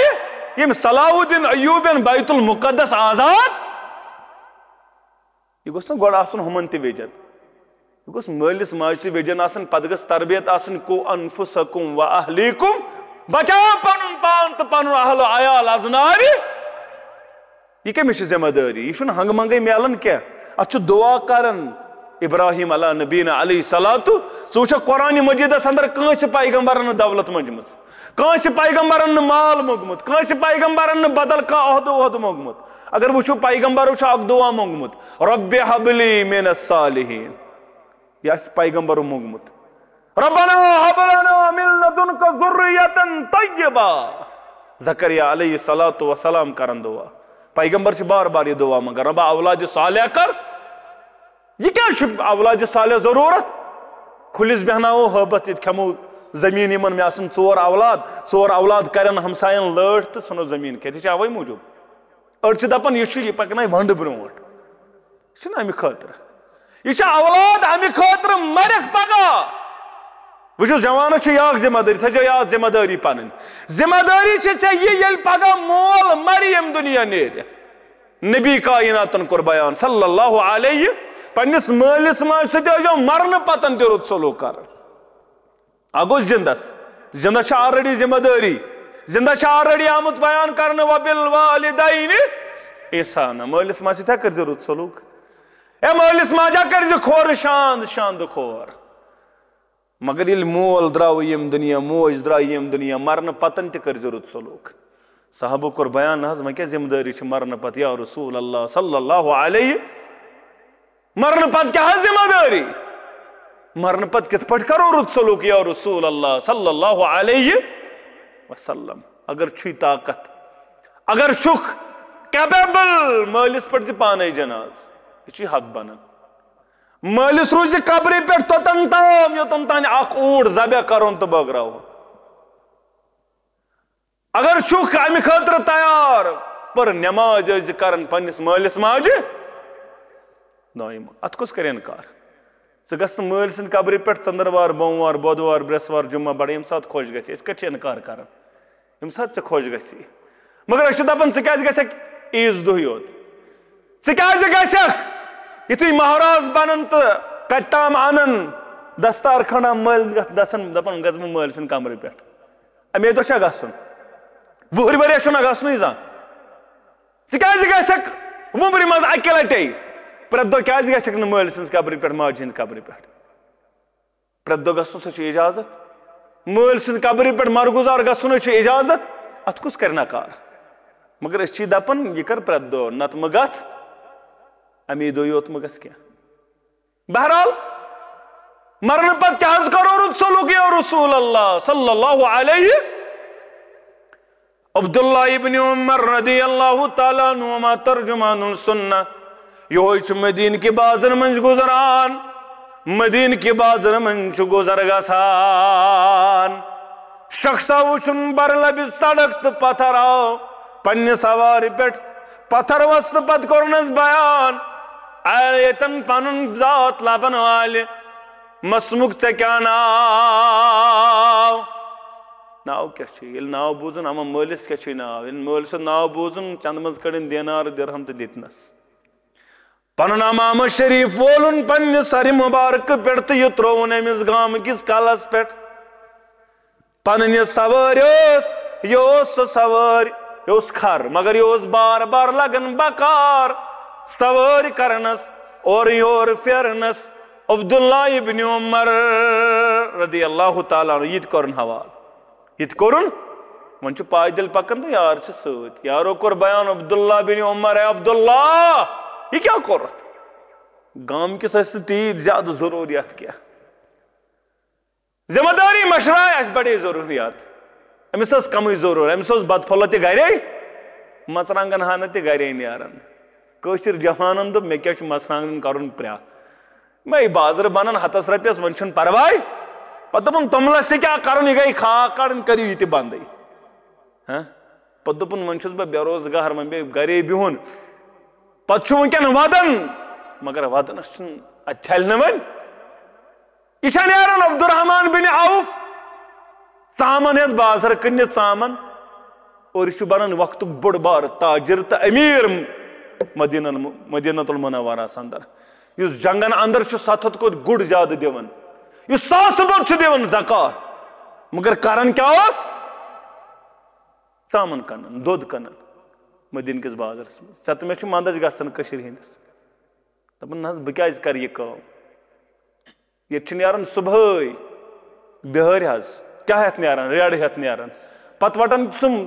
ییٚمۍ صلاح الدین ایوبین بیت المقدس آزاد۔ یہِ گوٚژھ نہٕ گۄڈٕ آسُن ہُمن تہِ وِجن، یہِ گوٚژھ مٲلِس ماجہِ تہِ وِجن آسٕنۍ، پتہٕ گٔژھ تربیت آسٕنۍ، قُوا أَنفُسَكُمْ وَأَهْلِيكُمْ، بچاو پنُن پان تہٕ پنُن اہل و عیال از نارِ۔ یہِ کٔمِس چھِ ذمہ دٲری؟ یہِ چھُنہٕ ہنگہٕ منگے میلان کینٛہہ، اتھ چھُ دعا کران۔ ابراہیم علیٰ نبینا علیہ الصلوۃ، ژٕ وٕچھکھ قرآن مجیدس اندر کٲنٛسہِ پیغمبرن نہٕ دولت منٛجمٕژ، کٲنٛسہِ پیغمبرن نہٕ مال موٚنگمُت، کٲنٛسہِ پیغمبرن نہٕ بدل کانٛہہ عہدٕ وہدٕ موٚنگمُت۔ اگر وٕچھو، پیغمبرو چھُ اکھ دعا موٚنگمُت، رب هب لي من الصالحين۔ یہِ آسہِ پیغمبرو موٚنگمُت، ربنا هب لنا من لدنك ذرية طيبة۔ زکریا علیہ الصلوۃ والسلام کرن دعا، پیغمبر چھِ بار بار یہِ دعا منگان، ربا اولاد صالح کر۔ یہِ کیٛازِ چھُ اولاد صالح ضروٗرت؟ کھُلِس بیٚہناوو ہٲبتھ، ییٚتہِ کھٮ۪مو زٔمیٖن یِمن، مےٚ آسن ژور اولاد، ژور اولاد کرن ہمساین لٲٹھۍ تہٕ ژھٕنو زٔمیٖن کھٮ۪تھ۔ یہِ چھِ اوے موٗجوٗب۔ أڑۍ چھِ دپان، یہِ چھُ، یہِ پکنایہِ ونٛڈٕ برونٛٹھ۔ یہِ چھُنہٕ امہِ خٲطرٕ۔ یہِ چھُ اولاد امہِ خٲطرٕ مرکھ پگاہ۔ وٕچھِو، جوانس چھِ یہِ اکھ ذمہ دٲری، تھٲیزیو یاد ذمہ دٲری پنٕنۍ۔ ذمہ دٲری چھِ ژےٚ یہِ، ییٚلہِ پگاہ مول مرِ، ییٚمہِ دُنیا نیرِ۔ نبی کائناتن کوٚر بیان صلی اللہ علیہ، پننِس مٲلِس ماجہِ سۭتۍ ٲسۍزیو مرنہٕ پتن تہِ رُت سلوک کرُن۔ اکھ گوٚو زِندَس۔ زِندَس چھِ already ذمہ دٲری۔ زِندَس چھِ already آمُت بیان کرنہٕ، وَبِالْوَالِدَيْنِ اِحْسَانًا۔ مٲلِس ماجہِ سۭتۍ ہا کٔرۍزِ رُت سلوک۔ اے مٲلِس ماجہِ ہا کٔرۍزِ کھورٕ شاند، شاندٕ کھور۔ مگر ییٚلہِ مول درٛاو ییٚمہِ دُنیا، موج درٛاے ییٚمہِ دُنیا، مرنہٕ پتن تہِ کٔرۍزِ رُت سلوک۔ صحابو کوٚر بیان، نہ حظ، وۄنۍ کیٛاہ ذمہ دٲری چھِ مرنہٕ پتہٕ، یا رسول اللہ صلی اللہ علیہ؟ مرنہٕ پتہٕ کیٛاہ حظ ذمہ دٲری؟ مرنہٕ پتہٕ کِتھ پٲٹھۍ کرو رُت سلوک یا رسول اللہ صلی اللہ علیہ وسلم؟ اگر چھُے طاقت، اگر چھُکھ capable، مٲلِس پٮ۪ٹھ زِ پانے جناز، یہِ چھُے حق بنان۔ مٲلِس روٗزِ قبرِ پٮ۪ٹھ توٚتن تام، یوٚتن تام اکھ اوٗنٹ ذبح کرون تہٕ بٲگراوون۔ اگر چھُکھ امہِ خٲطرٕ تیار، پر نماز ٲسۍ زِ کران پننِس مٲلِس ماجہِ۔ دائم۔ اتھ کُس کرِ انکار؟ ژٕ گژھ نہٕ مٲلۍ سٕنٛدِ قبرِ پٮ۪ٹھ ژٔنٛدٕروار، بوموار، بۄدوار، برٛٮ۪سوار، جمعہ بڑٕ، ییٚمہِ ساتہٕ خۄش گژھِ۔ أسۍ کتہِ چھِ انکار کران؟ ییٚمہِ ساتہٕ ژےٚ خۄش گژھِ۔ مگر أسۍ چھِ دپان، ژٕ کیازِ گژھکھ عیٖذ دۄہٕے یوت؟ ژٕ کیازِ گژھکھ؟ یُتھُے مہراز بنن تہٕ کتہِ تام انن دستار کھنڈا مٲلۍ، گژھ-، گژھن دپان، گژھٕ بہٕ مٲلۍ سٕنٛدِ قبرِ پٮ۪ٹھ۔ اَمے دۄہ چھا گژھُن؟ وُہٕرۍ ؤرۍ چھُنہ گژھنُے زانٛہہ۔ ژٕ کیازِ گژھکھ وُمرِ منٛز اَکہِ لٹے؟ پرٛٮ۪تھ دۄہ کیازِ گژھکھ نہٕ مٲلۍ سٕنٛز قبرِ پٮ۪ٹھ، ماجہِ ہٕنٛز قبرِ پٮ۪ٹھ؟ پرٛٮ۪تھ دۄہ گژھُن، سُہ چھُ اجازت۔ مٲلۍ سٕنٛز قبرِ پٮ۪ٹھ مرگُزار گژھُن چھُ اجازت۔ اتھ کُس کرِ نکار؟ مگر أسۍ چھِ دَپان، یہِ کر پرٛٮ۪تھ دۄہ، نتہٕ مہٕ گژھ، اَمی دۄہ یوت مہٕ گژھ کینٛہہ۔ بہرحال، مرنہٕ پتہٕ کیٛاہ حظ کرو رُت سلوٗک یا رسول اللہ صلی اللہ علیہ؟ عبداللہ ابن عمر رضی اللہ تعالیٰ عنہما ترجمان السنہ، یہوے چھُ مدینہ کہِ بازرٕ منٛز گُزران، مدینہ کہِ بازرٕ منٛز چھُ گُزر گژھان۔ شخصا وُچھُن برلبِ سڑک تہٕ پتھر آو پننہِ سوارِ پٮ۪ٹھ، پتھر وۄستہٕ پتہٕ کوٚرنس بیان، اے ییٚتٮ۪ن پنُن ذات لبن والہِ، مسمُک ژےٚ کیٛاہ ناو؟ ناو کیٛاہ چھُ؟ ییٚلہِ ناو بوٗزُن، اما مٲلِس کیٛاہ چھُے ناو؟ ییٚلہِ مٲلۍ سُنٛد ناو بوٗزُن، چندٕ منٛز کٔڑِن دینار درہم تہٕ دِتنس۔ پنُن عمامہٕ شریف وولُن پننہِ سرِ مبارکہٕ پٮ۪ٹھ تہٕ یہِ ترووُن أمِس گامہٕ کِس کلس پٮ۪ٹھ۔ پنٕنۍ یہِ سوٲرۍ ٲس، یہِ اوس سُہ سوٲرۍ، یہِ اوس کھر، مگر یہِ اوس بار بار لگان بکار سوٲرۍ کرنس، اورٕ یورٕ پھیرنس۔ عبداللہ ابن عمر رضی اللہ تعالیٰ عنہ، یہِ تہِ کوٚرُن حوالہٕ، یہِ تہِ کوٚرُن۔ وۄنۍ چھُ پایدٔلۍ پکان تہٕ یار چھِ سۭتۍ۔ یارو کوٚر بیان، عبداللہ بن عمر، اے عبداللہ، یہِ کیٛاہ کوٚرُتھ؟ گامہٕ کِس ٲسۍ نہٕ تیٖتۍ زیادٕ ضروٗریت کینٛہہ۔ ذمہ دٲری مشرایہِ اَسہِ بڑے ضروٗریات۔ أمِس ٲس کمٕے ضروٗرت، أمِس اوس بتہٕ پھوٚلہ تہِ گرے، مرژٕوانٛگن ہنا تہِ گرے نیران۔ کٲشِر جوانن دوٚپ، مےٚ کیٛاہ چھُ مرژٕوانٛگنن کرُن پرٛا؟ مے بازرٕ بنن ہتس رۄپیس، وۄنۍ چھُنہٕ پرواے۔ پتہٕ دوٚپُن، توٚملس تہِ کیٛاہ کرُن، یہِ گٔے خاک کڑٕنۍ، کٔرِو یہِ تہِ بندٕے۔ ہاں؟ پتہٕ دوٚپُن، وۄنۍ چھُس بہٕ بے روزگار، وۄنۍ بیٚیہِ گرے بِہُن۔ پتہٕ چھُ وٕنکٮ۪ن ودان، مگر ودنس چھُنہٕ، اتہِ چھلہِ نہٕ وۄنۍ۔ یہِ چھا نیران عبدالرحمان بن عوف ژامن ہٮ۪تھ بازر کٕننہِ ژامن، اور یہِ چھُ بنان وقتُک بوٚڑ بار تاجر تہٕ امیر مدینہ، مدینہ المنورس اندر، یُس جنگن اندر چھُ ستھ ہتھ کھۄتہٕ گُڑ زیادٕ دِوان، یُس ساسہٕ بوٚد چھُ دِوان زکوٰۃ، مگر کران کیٛاہ اوس؟ ژامن کٕنان، دۄد کٕنان مدینہ کِس بازرس منٛز۔ ژےٚ تہٕ مےٚ چھُ منٛدچھ گژھان کٔشیٖرِ ہٕنٛدِس۔ دپان، نہ حظ، بہٕ کیٛازِ کرٕ یہِ کٲم؟ ییٚتہِ چھِ نیران صُبحٲے بِہٲرۍ حظ، کیٛاہ ہٮ۪تھ نیران؟ ریڈٕ ہٮ۪تھ نیران۔ پتہٕ وٹان سُم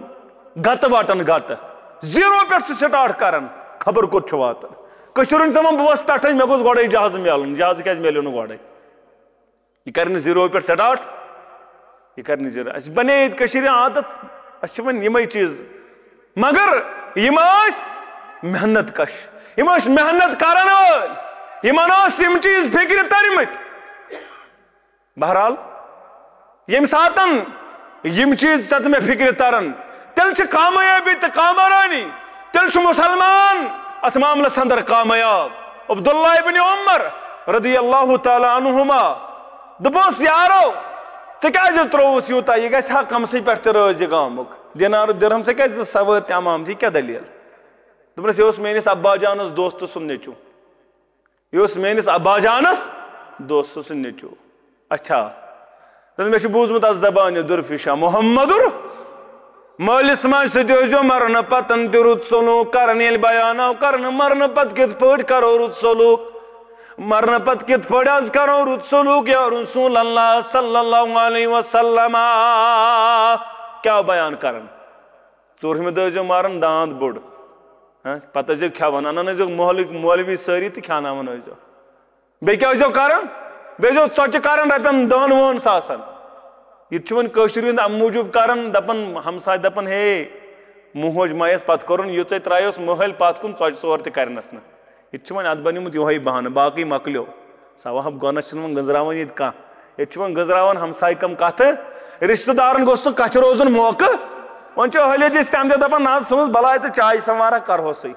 گتہٕ، وٹان گتہٕ، زیٖرو پٮ۪ٹھ چھُ سٹارٹ کران، خبر کوٚت چھُ واتان۔ کٔشیٖرِ ہُنٛد دپان، بہٕ وَسہٕ پٮ۪ٹھَے، مےٚ گوٚژھ گۄڈَے جہازٕ میلُن، جہازٕ کیٛازِ میلیو نہٕ گۄڈَے؟ یہِ کرِ نہٕ زیٖرو پٮ۪ٹھ سٹارٹ، یہِ کرِ نہٕ زیٖرو۔ اَسہِ بنے ییٚتہِ کٔشیٖرِ عادت، اَسہِ چھِ وۄنۍ یِمے چیٖز۔ مگر یِم ٲسۍ محنت کش، یِم ٲسۍ محنت کرن وٲلۍ، یِمن ٲسۍ یِم چیٖز فکرِ تٔرمٕتۍ۔ بہرحال، ییٚمہِ ساتن یِم چیٖز ژےٚ تہٕ مےٚ فکرِ ترن، تیٚلہِ چھِ کامیٲبی تہٕ کامرٲنی، تیٚلہِ چھُ مُسلمان اتھ معاملس اندر کامیاب۔ عبداللہ ابن عمر رضی اللہ تعالیٰ عنہما دوٚپُس، یارو، ژےٚ کیٛازِ ترٛووُتھ یوٗتاہ؟ یہِ گژھِ ہا کمسٕے پٮ۪ٹھ تہِ رٲضۍ گامُک۔ دینار و درہم، ژےٚ کیٛازِ دِژ سوٲرۍ تہِ عمامتھ؟ یہِ کیٛاہ دٔلیٖل؟ دوٚپنس، یہِ اوس میٲنِس ابا جانس دوستہٕ سُنٛد نیٚچوٗ۔ یہِ اوس میٲنِس ابا جانس دوستہٕ سُنٛد نیٚچوٗ۔ اچھا۔ دوٚپُن، مےٚ چھُ بوٗزمُت از زبانہِ درفشا محمدُر۔ مٲلِس ماجہِ سۭتۍ ٲسۍزیو مرنہٕ پتن تہِ رُت سلوٗک کران۔ ییٚلہِ بیان آو کرنہٕ، مرنہٕ پتہٕ کِتھ پٲٹھۍ کرو رُت سلوٗک؟ مرنہٕ پتہٕ کِتھ پٲٹھۍ حظ کرو رُت سلوٗک یا رسول اللہ صلی اللہ علیہ وسلم؟ کیٛاہ بیان کران؟ ژوٗرمہِ دۄہ ٲسۍزیو ماران داند بوٚڑ۔ ہاں، پتہٕ ٲسۍزیو کھٮ۪وان، انان ٲسۍزیو محلٕکۍ مولوی سٲری تہٕ کھٮ۪ناوان ٲسۍزیو۔ بیٚیہِ کیٛاہ ٲسۍزیو کران؟ بیٚیہِ ٲسۍزیو ژۄچہِ کران رۄپین دہن وُہن ساسن۔ یہِ تہِ چھُ وۄنۍ کٲشِر ہُنٛد امہِ موٗجوٗب کران، دپان، ہمساے دپان، ہے، موج مایس پتہٕ کوٚرُن، یہِ ژےٚ ترٛایوس مٲلۍ پتھ کُن، ژۄچہِ ژور تہِ کرنس نہٕ۔ یہِ تہِ چھُ وۄنۍ اتھ بنیومُت یِہوٚے بہانہٕ، باقٕے مۄکلیو۔ ثواب گۄناہ چھِنہٕ وۄنۍ گٔنزراوان ییٚتہِ کانٛہہ۔ ییٚتہِ چھِ وۄنۍ گٔنزراوان ہمسایہِ کم کتھٕ، رشتہٕ دارن گوٚژھ نہٕ کتھِ روزُن موقعہٕ۔ وۄنۍ چھِ اہل حدیث تہِ تمہِ دۄہ دپان، نہ حظ، سٲنۍ بلاے تہٕ چاے سموارا کرہوسٕے،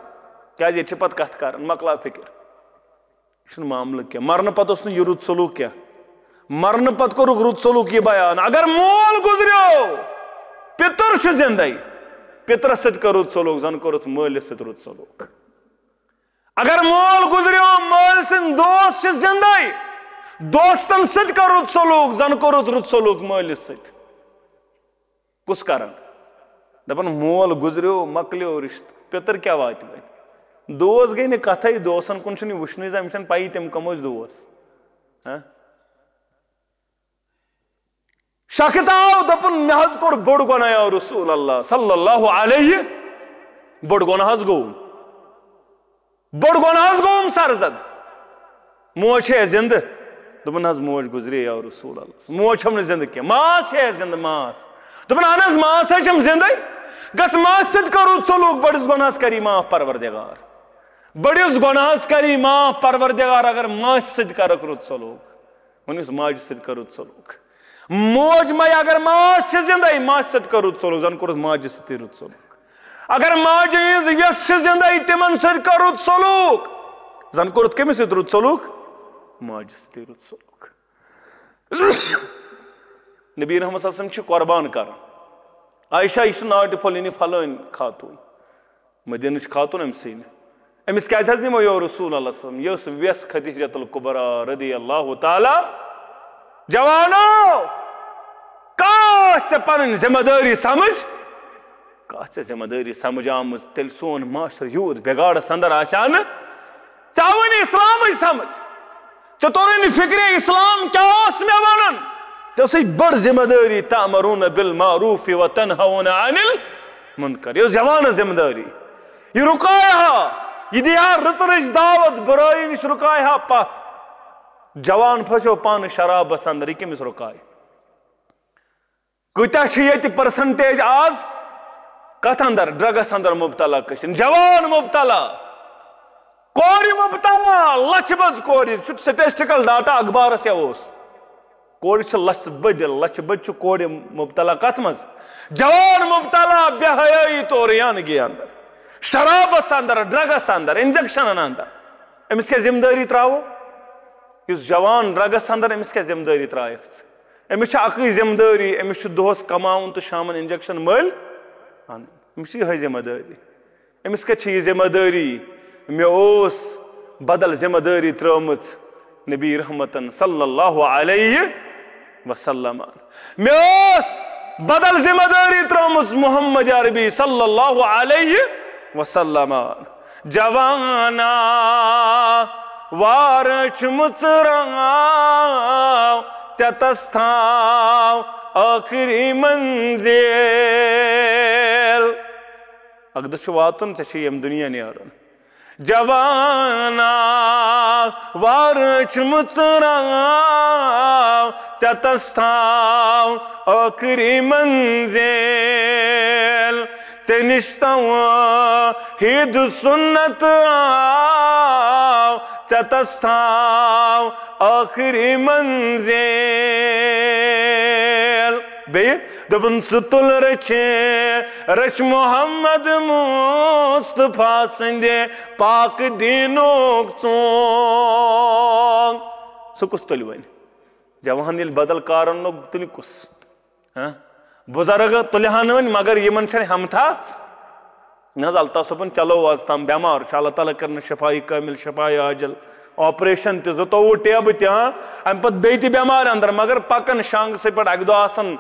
کیازِ ییٚتہِ چھِ پتہٕ کتھٕ کران، مۄکلاو فکر۔ یہِ چھُنہٕ معاملہٕ کینٛہہ۔ مرنہٕ پتہٕ اوس نہٕ یہِ رُت سلوک کینٛہہ۔ مرنہٕ پتہٕ کوٚرُکھ رُت سلوک یہِ بیان۔ اگر مول گُزریو، پِتُر چھُ زِندَے، پِترَس سۭتۍ کر رُت سلوک، زَن کوٚرُتھ مٲلِس سۭتۍ رُت سلوک۔ اگر مول گُزریو، مٲلۍ سٕنٛدۍ دوست چھِ زِندَے، دوستَن سۭتۍ کر رُت سلوک، زَن کوٚرُتھ رُت سلوک مٲلِس سۭتۍ۔ کُس کران؟ دپان مول گُزریو، مۄکلیو رشتہٕ، پِتٕر کیٛاہ واتہِ وۄنۍ؟ دوس گٔے نہٕ کتھے، دوسن کُن چھُنہٕ یہِ وٕچھنُے زانٛہہ، أمِس چھَنہٕ پَیی تِم کٕم ٲسۍ دوس۔ ہاں؟ شخص آو، دوٚپُن، مےٚ حظ کوٚر بوٚڑ گۄناہ یا رسول اللہ صلی اللہ علیہ۔ بوٚڑ گۄناہ حظ گوٚوُم۔ بوٚڑ گۄناہ حظ گوٚوُم سرزد۔ موج چھے زِندٕ؟ دوٚپُن، "حظ، موج گُزرے یا رسول اللہ۔ موج چھَم نہٕ زِندٕ کینٛہہ، ماس چھے زِندٕ، ماس۔" دوٚپُن، "اہن حظ، ماس حظ چھَم زِندَے۔ گژھ ماسہِ سۭتۍ کَر رُت سلوٗک، بٔڑِس گۄناہَس کَری معاف پروردگار۔ بٔڑِس گۄناہَس کَری معاف پروردگار، اگر ماسہِ سۭتۍ کَرَکھ رُت سلوٗک۔" وۄنۍ یُس ماجہِ سۭتۍ کَر رُت سلوٗک۔ موج مَے اگر ماس چھِ زِندَے، ماسہِ سۭتۍ کَر رُت سلوٗک، زَن کوٚرُتھ ماجہِ سۭتی رُت سلوٗک۔ اگر ماجہِ ہٕنٛز وٮ۪س چھِ زِندَے، تِمَن سۭتۍ کَر رُت سلوٗک، زَن کوٚرُتھ کٔمِس سۭتۍ رُت سلوٗک؟ ماجہِ سۭتی رُت سلوٗک۔ نبی رحمت صلی اللہ علیہ وسلم چھِ قربان کَران۔ عائشہ، یہِ چھُ ناٹہِ پھوٚل، یعنی فلٲنۍ خاتوٗن۔ مدینٕچ خاتون أمۍ سٕے نہٕ۔ أمِس کیٛازِ حظ نِمو یور رسول اللہ صلی اللہ علیہ وسلم؟ یہِ ٲس وٮ۪س خدیجۃ الکبریٰ رضی اللہ تعالیٰ۔ جوانو، کَتھ ژےٚ پنٕنۍ ذمہ دٲری سمجھ؟ کَتھ ژےٚ ذمہ دٲری سمجھ آمٕژ؟ تیٚلہِ سون معاشرٕ یوٗت بِگاڑس اندر آسہِ ہا نہٕ، ژےٚ آوٕے نہٕ اسلامٕے سمجھ۔ ژےٚ توٚرُے نہٕ فکرِ اسلام کیٛاہ اوس مےٚ ونان۔ ژےٚ ٲسٕے بٔڑ ذمہ دٲری، تأمرون بالمعروف وتنہون عن المنکر۔ یہِ ٲس جوانس ذمہ دٲری۔ یہِ رُکایہِ ہا، یہِ دِیہِ ہا رٕژ رٕژ دعوت، بُرٲیی نِش رُکایہِ ہا پتھ۔ جوان پھسیو پانہٕ شرابس اندر، یہِ کٔمِس رُکایہِ؟ کۭتیاہ چھِ ییٚتہِ percentage آز کتھ اندر، ڈرگس اندر مبتلا؟ کٔشن جوان مبتلا، کورِ مبتلا، لچھ بٔژ کورِ، یہِ چھُ statistical data اخبارس یا اوس۔ کورِ چھِ لچھ بٔدۍ، لچھ بٔدۍ چھِ کورِ مبتلا۔ کتھ منٛز؟ جوان مبتلا، بے حیٲیی تہٕ عریانگی اندر، شرابس اندر، ڈرگس اندر، انجیکشنن اندر۔ أمِس کیٛاہ ذمہٕ دٲری ترٛاوو؟ یُس جوان ڈرگس اندر، أمِس کیٛاہ ذمہٕ دٲری ترٛایَکھ ژٕ؟ أمِس چھِ اَکٕے ذمہٕ دٲری، أمِس چھُ دۄہس کماوُن تہٕ شامن انجیکشن مٔلۍ اَنُن۔ أمِس چھِ یِہوٚے ذمہٕ دٲری۔ أمِس کَتہِ چھِ یہِ ذمہٕ دٲری؟ مےٚ اوس بدل ذمہٕ دٲری ترٛٲومٕژ نبی رحمتن صلی اللہ علیہ وسلم۔ مےٚ ٲس بدل ذمہٕ دٲری ترٲومٕژ محمد عربی صلی اللہ علیہ وسلم۔ جوانا، وارٕ چھُ مُژراو، ژےٚ تس تھاو ٲخری منزل۔ اکھ دۄہ چھُ واتُن، ژےٚ چھُ ییٚمہِ دُنیا نیرُن۔ جوانا، وارٕ چھُ مُژراو، ژےٚ تس تھاو ٲخری منزل۔ ژےٚ نِش توحید سنت آو، ژےٚ تس تھاو ٲخری منزل۔ بیٚیہِ دوٚپُن، ژٕ تُل رٔچھِ، رٔچھ محمد مصطفیٰ سٕنٛدِ پاک دیٖنُک ژونگ۔ سُہ کُس تُلہِ وۄنۍ؟ جوان ییٚلہِ بدل کارن لوٚگ، تُلہِ کُس؟ ہاں؟ بُزرگ تُلہِ ہا نہٕ وۄنۍ، مگر یِمن چھنہٕ ہمتھا۔ نہ حظ، الطاف صٲبُن چلو آز تام بٮ۪مار چھُ، اللہ تعالیٰ کٔرِنَس شفایہِ کٲمِل، شفایہِ عاجل، آپریشن تہِ، زٕتووُہ ٹیبہٕ تہِ، ہاں، اَمہِ پتہٕ بیٚیہِ تہِ بٮ۪مارِ اندر، مگر پکان شانٛگسٕے پٮ۪ٹھ، اَکہِ دۄہ آسان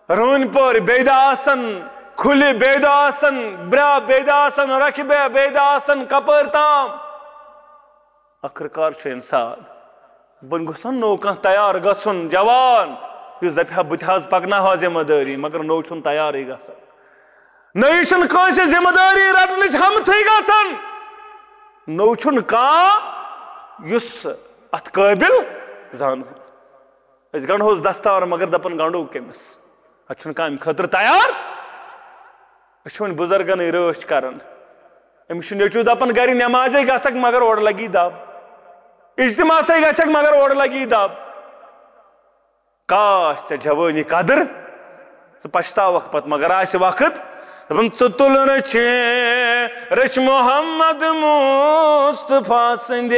رٲنۍ پورِ، بیٚیہِ دۄہ آسان کھُلہِ، بیٚیہِ دۄہ آسان برٛا، بیٚیہِ دۄہ آسان رۄکھِ بیا، بیٚیہِ دۄہ آسان کپٲرۍ تام۔ ٲخٕر کار چھُ انسان، وۄنۍ گوٚژھ نا نوٚو کانٛہہ تیار گژھُن، جوان، یُس دپہِ ہا، "بہٕ تہِ حظ پکناوہا ذمہٕ دٲری"، مگر نوٚو چھُنہٕ تیارٕے گژھان۔ نٔیِس چھُنہٕ کٲنٛسہِ ذمہٕ دٲری رٹنٕچ ہمتھٕے گژھان۔ نوٚو چھُنہٕ کانٛہہ یُس اتھ قٲبِل زانہٕ۔ أسۍ گنٛڈہوس دستار، مگر دپان گنٛڈو کٔمِس؟ اتھ چھُنہٕ کانٛہہ امہِ خٲطرٕ تیار۔ أسۍ چھِ وۄنۍ بُزرگنٕے رٲچھ کران۔ أمِس چھُ نیٚچوٗ دپان، "گرِ نٮ۪مازے گژھکھ، مگر اورٕ لگی دب۔ اجتماعسے گژھکھ، مگر اورٕ لگی دب۔" کاش ژےٚ جوٲنی قدر، ژٕ پشتاوکھ پتہٕ، مگر آسہِ وقت۔ دپان، ژٕ تُل رٔچھِ، رٔچھ محمد مصطفیٰ سٕنٛدِ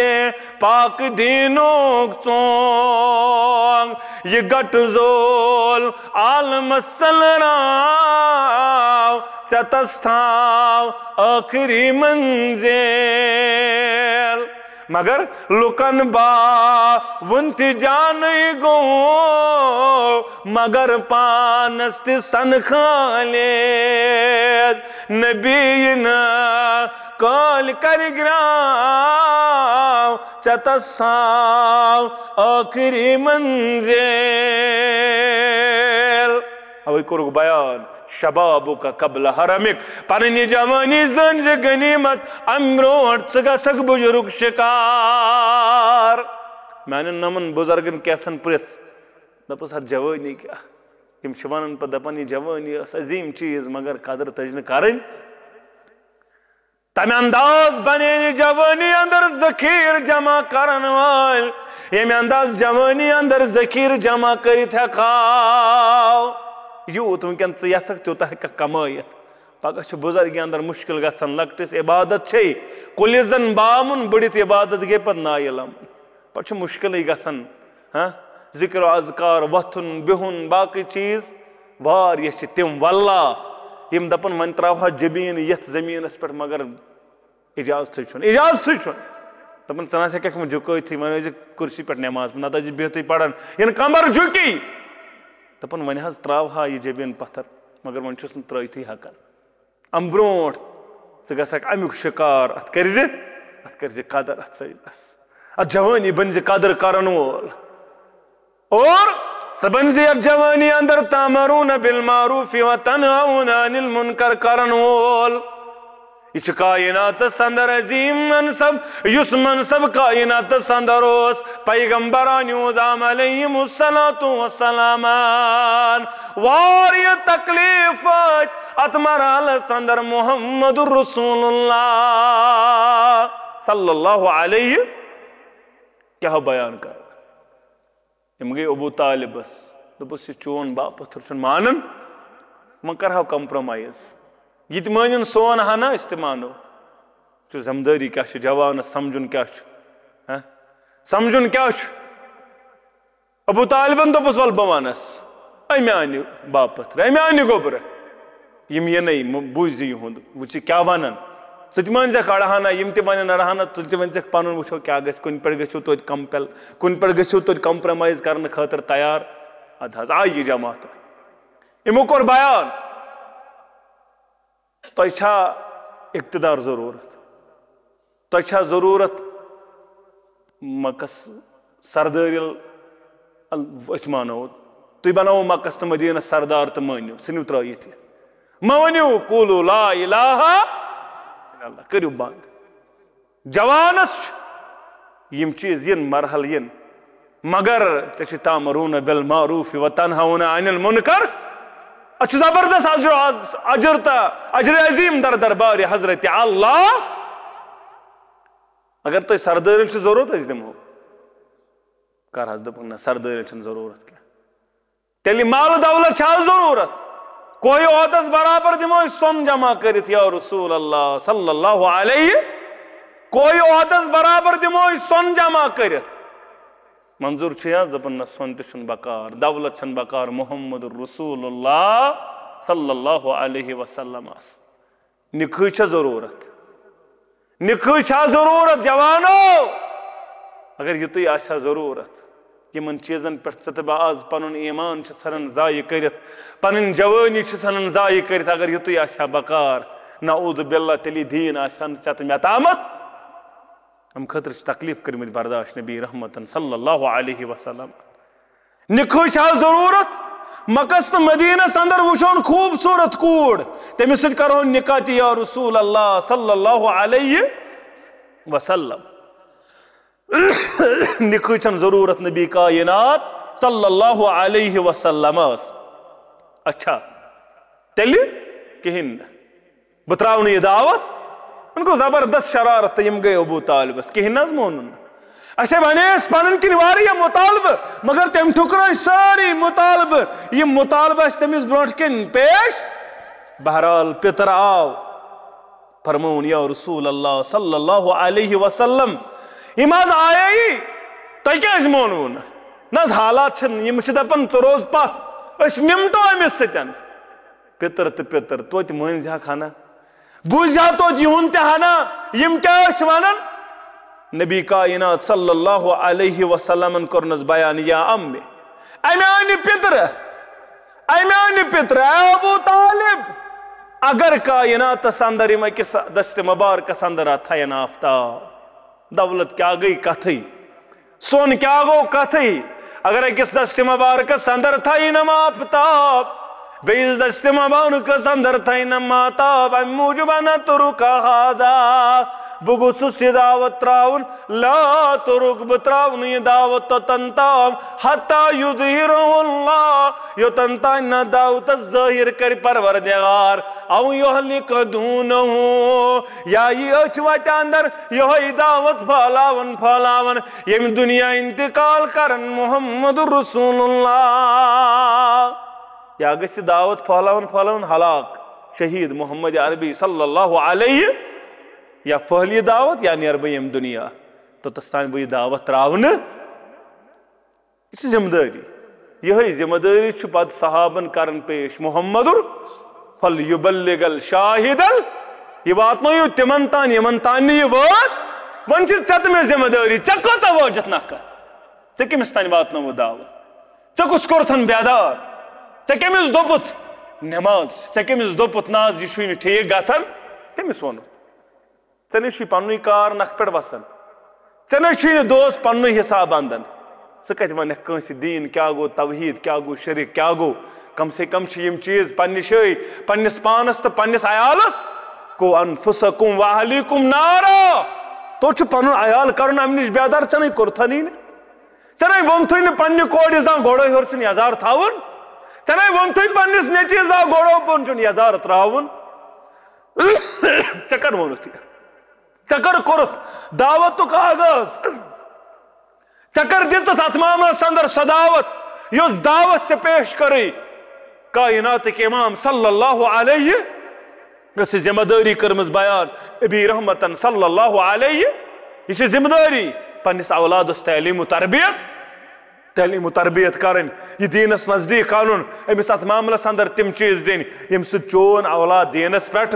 پاک دیٖنُک ژونگ۔ یہِ گٹہٕ زول عالمس ژٔلراو، ژےٚ تس تھاو ٲخری منزل۔ مگر لُکن باوُن تہِ جانٕے گوٚو، مگر پانس تہِ سن خالد۔ نبی یِنہٕ کٲلۍ کرِ گراو، ژےٚ تس تھاو ٲخری منزل۔ اوے کوٚرُکھ بیان، شبابک قبل حرمک، پنٕنۍ یہِ جوٲنی زٲنۍ زِ غنیمت، امہِ برونٛٹھ ژٕ گژھکھ بُزرگ شکار۔ میانٮ۪ن نمن بُزرگن کیژھن پرژھ، دوٚپُس، اتھ جوٲنی کیٛاہ؟ یِم چھِ ونان پتہٕ، دپان، یہِ جوٲنی ٲس عظیٖم چیٖز، مگر قدر تٔج نہٕ کرٕنۍ۔ تمہِ انداز بنے نہٕ جوٲنی اندر ذخیرٕ جمع کرن وٲلۍ، ییٚمہِ انداز جوٲنی اندر ذخیرٕ جمع کٔرِتھ ہٮ۪کہو۔ یوٗت وٕنکٮ۪ن ژٕ یژھکھ، تیوٗتاہ ہٮ۪ککھ کمٲیِتھ۔ پگاہ چھُ بُزرگی اندر مُشکل گژھان۔ لۄکٹِس عبادت چھے، کُلِس زن بامُن، بٔڑِتھ عبادت گٔے پتہٕ نایلم۔ پتہٕ چھُ مُشکلٕے گژھان۔ ہاں، ذکر و اذکار، وۄتھُن، بِہُن، باقٕے چیٖز واریاہ چھِ تِم، واللہ، یِم دپان، وۄنۍ تراوہا جبیٖن یتھ زٔمیٖنس پٮ۪ٹھ، مگر اجازتھٕے چھُنہٕ، اجازتھٕے چھُنہٕ۔ دپان، ژٕ نہ سا ہیٚککھ وۄنۍ جُکٲیتھٕے، وۄنۍ ٲسۍ زِ کُرسی پٮ۪ٹھ نماز پران، نتہٕ ٲسۍ زِ بِہتھٕے پران، یِنہٕ کمر جُکی۔ دپان، وۄنۍ حظ تراوہا یہِ جبیٖن پتھر، مگر وۄنۍ چھُس نہٕ ترٲوتھٕے ہٮ۪کان۔ امہِ برونٛٹھ ژٕ گژھکھ امیُک شکار، اتھ کٔرزِ، اتھ کٔرزِ قدر، اتھ سجدس، اتھ جوٲنی بٔنزِ قدر کرن وول۔ اور ژٕ بٔنزِ یتھ جوٲنی اندر تأمرون بالمعروف وتنهون عن المنکر کرن وول۔ یہِ چھُ کائناتس اندر عظیٖم منصب، یُس منصب کائناتس اندر اوس پیغمبران آدم علیہم الصلوۃ والسلامن۔ واریاہ تکلیف وٲتۍ اتھ مرحلس اندر محمد رسول اللہ صلی اللہ علیہ۔ کیٛاہ بیان کرٕ؟ یِم گٔے ابو طالبس۔ دوٚپُس، یہِ چون باپتھٕر چھُنہٕ مانان، وۄنۍ کرہاو compromise۔ یہِ تہِ مٲنِن سون ہنا، أسۍ تہِ مانو۔ چھُ ذمہٕ دٲری کیٛاہ چھِ، جوانس سمجھُن کیٛاہ چھُ، ہہ؟ سمجھُن کیٛاہ چھُ؟ ابو طالبن دوٚپُس، ول بہٕ ونس، اَمہِ انہِ باپتھ، اَمہِ انہِ گوٚبرٕ۔ یِم یِنَے، مہٕ بوٗزِ یِہُنٛد، وٕچھِ کیٛاہ وَنَن۔ ژٕ تہِ مٲنۍزٮ۪کھ اَڑہَنا، یِم تہِ وَنَن اَڑہَنا، ژٕ تہِ ؤنۍزٮ۪کھ پَنُن، وٕچھو کیٛاہ گژھِ۔ کُنہِ پٮ۪ٹھ گٔژھِو توتہِ compel، کُنہِ پٮ۪ٹھ گٔژھِو توتہِ compromise کرنہٕ خٲطرٕ تیار۔ اَدٕ حظ آیہِ یہِ جماعت۔ یِمو کوٚر بیان، تۄہہِ چھا اقتدار ضروٗرت؟ تۄہہِ چھا ضروٗرت مکس سردٲرۍ ییٚلہِ ال-، أسۍ مانو، تُہۍ بناوو مکس تہٕ مدیٖنس سردار تہٕ مٲنِو، ژھٕنِو ترٲوِتھ یہِ۔ مہ ؤنِو، "قولوا لا الہ الا اللہ"، کٔرِو بنٛد۔ جوانس چھُ یِم چیٖز یِن، مرحلہٕ یِن، مگر ژےٚ چھِ تامرون بالمعروف و تنہون عن المنکر۔ اتھ چھُ زبردست اجر، اجر تہٕ اجر عظیم در دربار حضرت اللہ۔ اگر تۄہہِ سردٲرۍ چھِ ضروٗرت، أسۍ دِمو۔ کر حظ دوٚپُکھ، نہ، سردٲرۍ چھِنہٕ ضروٗرت کینٛہہ۔ تیٚلہِ مال دولت چھا ضروٗرت؟ کوہہِ احدس برابر دِمو أسۍ سۄن جمع کٔرِتھ، یا رسول اللہ صلی اللہ علیہ۔ کوہہِ احدس برابر دِمو أسۍ سۄن جمع کٔرِتھ۔ منظور چھُ یہِ حظ دَپان، نہ، سۄن تہِ چھُنہٕ بکار، دولت چھَنہٕ بکار محمد رسول اللہ صلی اللہ علیہ وسلمس۔ نِکہٕ چھےٚ ضروٗرت، نِکہٕ چھا ضروٗرت جوانو؟ اگر یُتُے آسہِ ہا ضروٗرت، یِمن چیٖزن پٮ۪ٹھ ژٕ تہٕ بہٕ آز پنُن ایمان چھِ ژھٕنان ضایع کٔرِتھ، پنٕنۍ جوٲنی چھِ ژھٕنان ضایع کٔرِتھ، اگر یُتُے آسہِ ہا بکار، نعوذ باللہ، تیٚلہِ یہِ دیٖن آسہِ ہا نہٕ ژےٚ تہٕ مےٚ تامتھ۔ امہِ خٲطرٕ چھِ تکلیف کٔرمٕتۍ برداشت نبی رحمتن صلی اللہ علیہ وسلم۔ نِکہٕ چھا ضروٗرت؟ مکس تہٕ مدیٖنس اندر وٕچھون خوٗبصوٗرت کوٗر، تٔمِس سۭتۍ کرہون نکاح تہِ یا رسول اللہ صلی اللہ علیہ وسلم۔ نِکہٕ چھَنہٕ ضروٗرت نبی کائنات صلی اللہ علیہ وسلمس۔ اچھا، تیٚلہِ کِہیٖنۍ نہٕ۔ بہٕ ترٛاونہٕ یہِ دعوت۔ وۄنۍ گوٚو زبردست شرارت تہٕ یِم گٔے ابو طالبس، کِہیٖنۍ نہٕ حظ مونُن نہٕ۔ اَسے وَنے اَسہِ پَنٕنۍ کِنۍ واریاہ مُطالبہٕ، مگر تٔمۍ ٹھُکرٲے سٲری مُطالبہٕ، یِم مُطالبہٕ اَسہِ تٔمِس برونٛٹھ کِنۍ پیش۔ بہرحال، پیٚتٕر آو، فرمووُن، یا رسول اللہ صلی اللہ علیہ وسلم، یِم حظ آیے، تۄہہِ کیٛازِ مونوُ نہٕ؟ نہ حظ، حالات چھِنہٕ، یِم چھِ دَپان، ژٕ روز پَتھ، أسۍ نِمٹو أمِس سۭتۍ۔ پیٚتٕر تہٕ پیٚتٕر، توتہِ مٲنۍ زِ ہا کھنا، بوٗزۍ زِ ہا توتہِ یِہُنٛد تہِ ہنا، یِم کیٛاہ ٲسۍ وَنان؟ نبی کائنات صلی اللہ علیہ وسلمن کوٚرنَس بیان، یا عمِ، اے میانہِ پیٚترٕ، اے میانہِ پیٚترٕ، اے ابو طالب، اگر کائناتس اندر یِم أکِس دستِ مبارکس اندر آ تھاین آفتاب، دولت کیٛاہ گٔے کتھٕے، سۄن کیٛاہ گوٚو کتھٕے، اگر أکِس دستِ مبارکس اندر تھاینم آفتاب، بیٚیِس دَستہِ مبارکس اندر تھاینہ ماتاب، امہِ موٗجوٗب انا ترک ہذا، بہٕ گوٚژھُس یہِ دعوت ترٛاوُن، لا ترک، بہٕ ترٛاوٕ نہٕ یہِ دعوت توٚتن تام، حتی یظہرہ اللہ، یوٚتن تام نہ دعوتس ظٲہِر کرِ پروردگار، او یہلک دونہ، یا یی أتھۍ وتہِ اندر یہے دعوت پھہلاون پھہلاون، ییٚمہِ دُنیا انتقال کرن محمد رسول اللہ۔ یا گژھِ دعوت پھہلاوان پھہلاوان ہلاک، شہید محمد عربی صلی اللہ علیہ، یا پھہلہِ دعوت یا نیرٕ بہٕ ییٚمہِ دُنیا۔ توٚتس تام بہٕ یہِ دعوت ترٛاونہٕ، یہِ چھِ ذمہٕ دٲری۔ یِہے ذمہٕ دٲری چھُ پتہٕ صحابن کران پیش۔ محمد فلیبلغ الشاہد ال-، یہِ واتنٲیِو تِمن تام یِمن تام نہٕ یہِ وٲژ۔ وۄنۍ چھِ ژےٚ تہٕ مےٚ ذمہٕ دٲری، ژےٚ کۭژاہ وٲجتھ نکھٕ؟ ژےٚ کٔمِس تام واتنووُتھ دعوت؟ ژےٚ کُس کوٚرتھن بیدار؟ ژےٚ کٔمِس دوٚپُتھ نماز؟ ژےٚ کٔمِس دوٚپُتھ نہ حظ یہِ چھُے نہٕ ٹھیٖک گژھان؟ تٔمِس ووٚنُتھ۔ ژےٚ نَے چھُے پننُے کار نکھٕ پٮ۪ٹھ وسان۔ ژےٚ نَے چھُے نہٕ دوس پننُے حساب اندان۔ ژٕ کتہِ ونکھ کٲنسہِ دیٖن کیٛاہ گوٚو، توحید کیٛاہ گوٚو، شرک کیٛاہ گوٚو؟ کم سے کم چھِ یِم چیٖز پننہِ جایہِ، پننِس پانس تہٕ پننِس عیالس۔ قو انفسکم و اہلیکم نارا۔ توٚت چھُ پنُن عیال کرُن امہِ نِش بیدار، ژےٚ نَے کوٚرتھنٕے نہٕ۔ ژےٚ نَے ووٚنتھٕے نہٕ پننہِ کورِ زانٛہہ گۄڈَے ہیوٚر چھُن یزار تھاوُن۔ ژےٚ نَے ووٚنتھٕے پننِس نیٚچوِس زانٛہہ گۄڈَے بۄن چھُن یزار ترٛاوُن۔ ژےٚ کر ووٚنُتھ یہِ؟ ژےٚ کر کوٚرُتھ دعوتُک آغاز؟ ژےٚ کر دِژٕتھ اتھ معاملس اندر سۄ دعوت، یۄس دعوت ژےٚ پیش کٔرٕے کائناتٕکۍ امام صلی اللہ علیہ؟ یۄس یہِ ذمہ دٲری کٔرمٕژ بیان ابی رحمتن صلی اللہ علیہ، یہِ چھِ ذمہ دٲری پننِس اولادس تعلیم و تربیت، تعلیم و تربیت کرٕنۍ، یہِ دیٖنس نزدیٖک انُن، أمِس اتھ معاملس اندر تِم چیٖز دِنۍ، ییٚمہِ سۭتۍ چون اولاد دیٖنس پٮ۪ٹھ،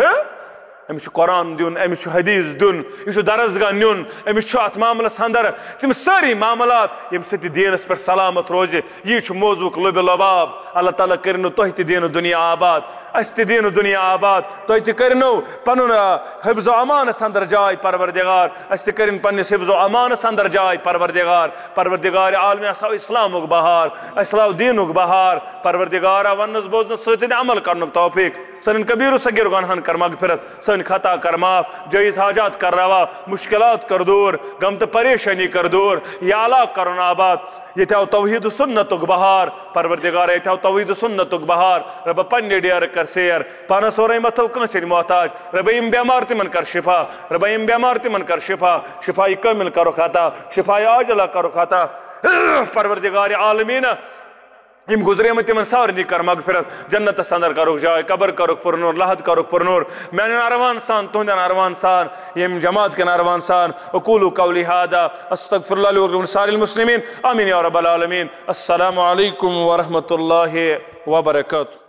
أمِس چھُ قرآن دیُن، أمِس چھُ حدیث دیُن، أمِس چھُ درسگاہ نیُن، أمِس چھُ اتھ معاملس اندر تِم سٲری معاملات، ییٚمہِ سۭتۍ یہِ دیٖنس پٮ۪ٹھ سلامت روزِ۔ یی چھُ موضوعُک لُبِ لباب۔ اللہ تعالیٰ کٔرِنو تۄہہِ تہِ دیٖنہٕ دُنیا آباد، اسہِ تہِ دیٖنہٕ دُنیا آباد، تۄہہِ تہِ کٔرِنو پنُن، آ، حفظ و امانس اندر جاے پروردگار، اسہِ تہِ کٔرِن پننِس حفظ و امانس اندر جاے پروردگار۔ پروردگار عالم، اسہِ آو اسلامُک بہار، اسہِ آو دیٖنُک بہار۔ پروردگارا، وننس بوزنس سۭتۍ سۭتۍ عمل کرنُک توفیق۔ سانٮ۪ن کبیر و صغیر گناہن کر مغفرت، سٲنۍ خطا کر معاف، جٲیز حاجات کر روا، مشکلات کر دور، غم تہٕ پریشانی کر دور، یہِ علاقہٕ کرُن آباد۔ ییٚتہِ آو توحید و سنتُک بہار، پروردگار، ییٚتہِ آو توحید و سنتُک بہار۔ رۄبہ، پننہِ ڈیرٕ کر سیر، پانس ورٲے مہ تھٲو کٲنٛسہِ ہٕنٛدۍ محتاج۔ رۄبہ، یِم بٮ۪مار تِمن کر شفا، رۄبہ، یِم بٮ۪مار تِمن کر شفا، شفایہِ کامل کرُکھ عطا، شفایہِ عاجلہ کرُکھ عطا۔ پروردگار عالمین، یِم گُزریمٕتۍ تِمن سارنٕے کر مغفرت، جنتس اندر کرُکھ جاے، قبر کرُکھ پُرنور، لحد کرُکھ پُرنور، میانٮ۪ن اروان سان، تُہنٛدٮ۪ن اروان سان، ییٚمہِ جماعت کٮ۪ن اروان سان۔ اقول قولی هذا استغفر الله لي ولكم ولسائر المسلمين، آمين يا رب العالمين۔ السلام عليكم ورحمة الله وبركاته۔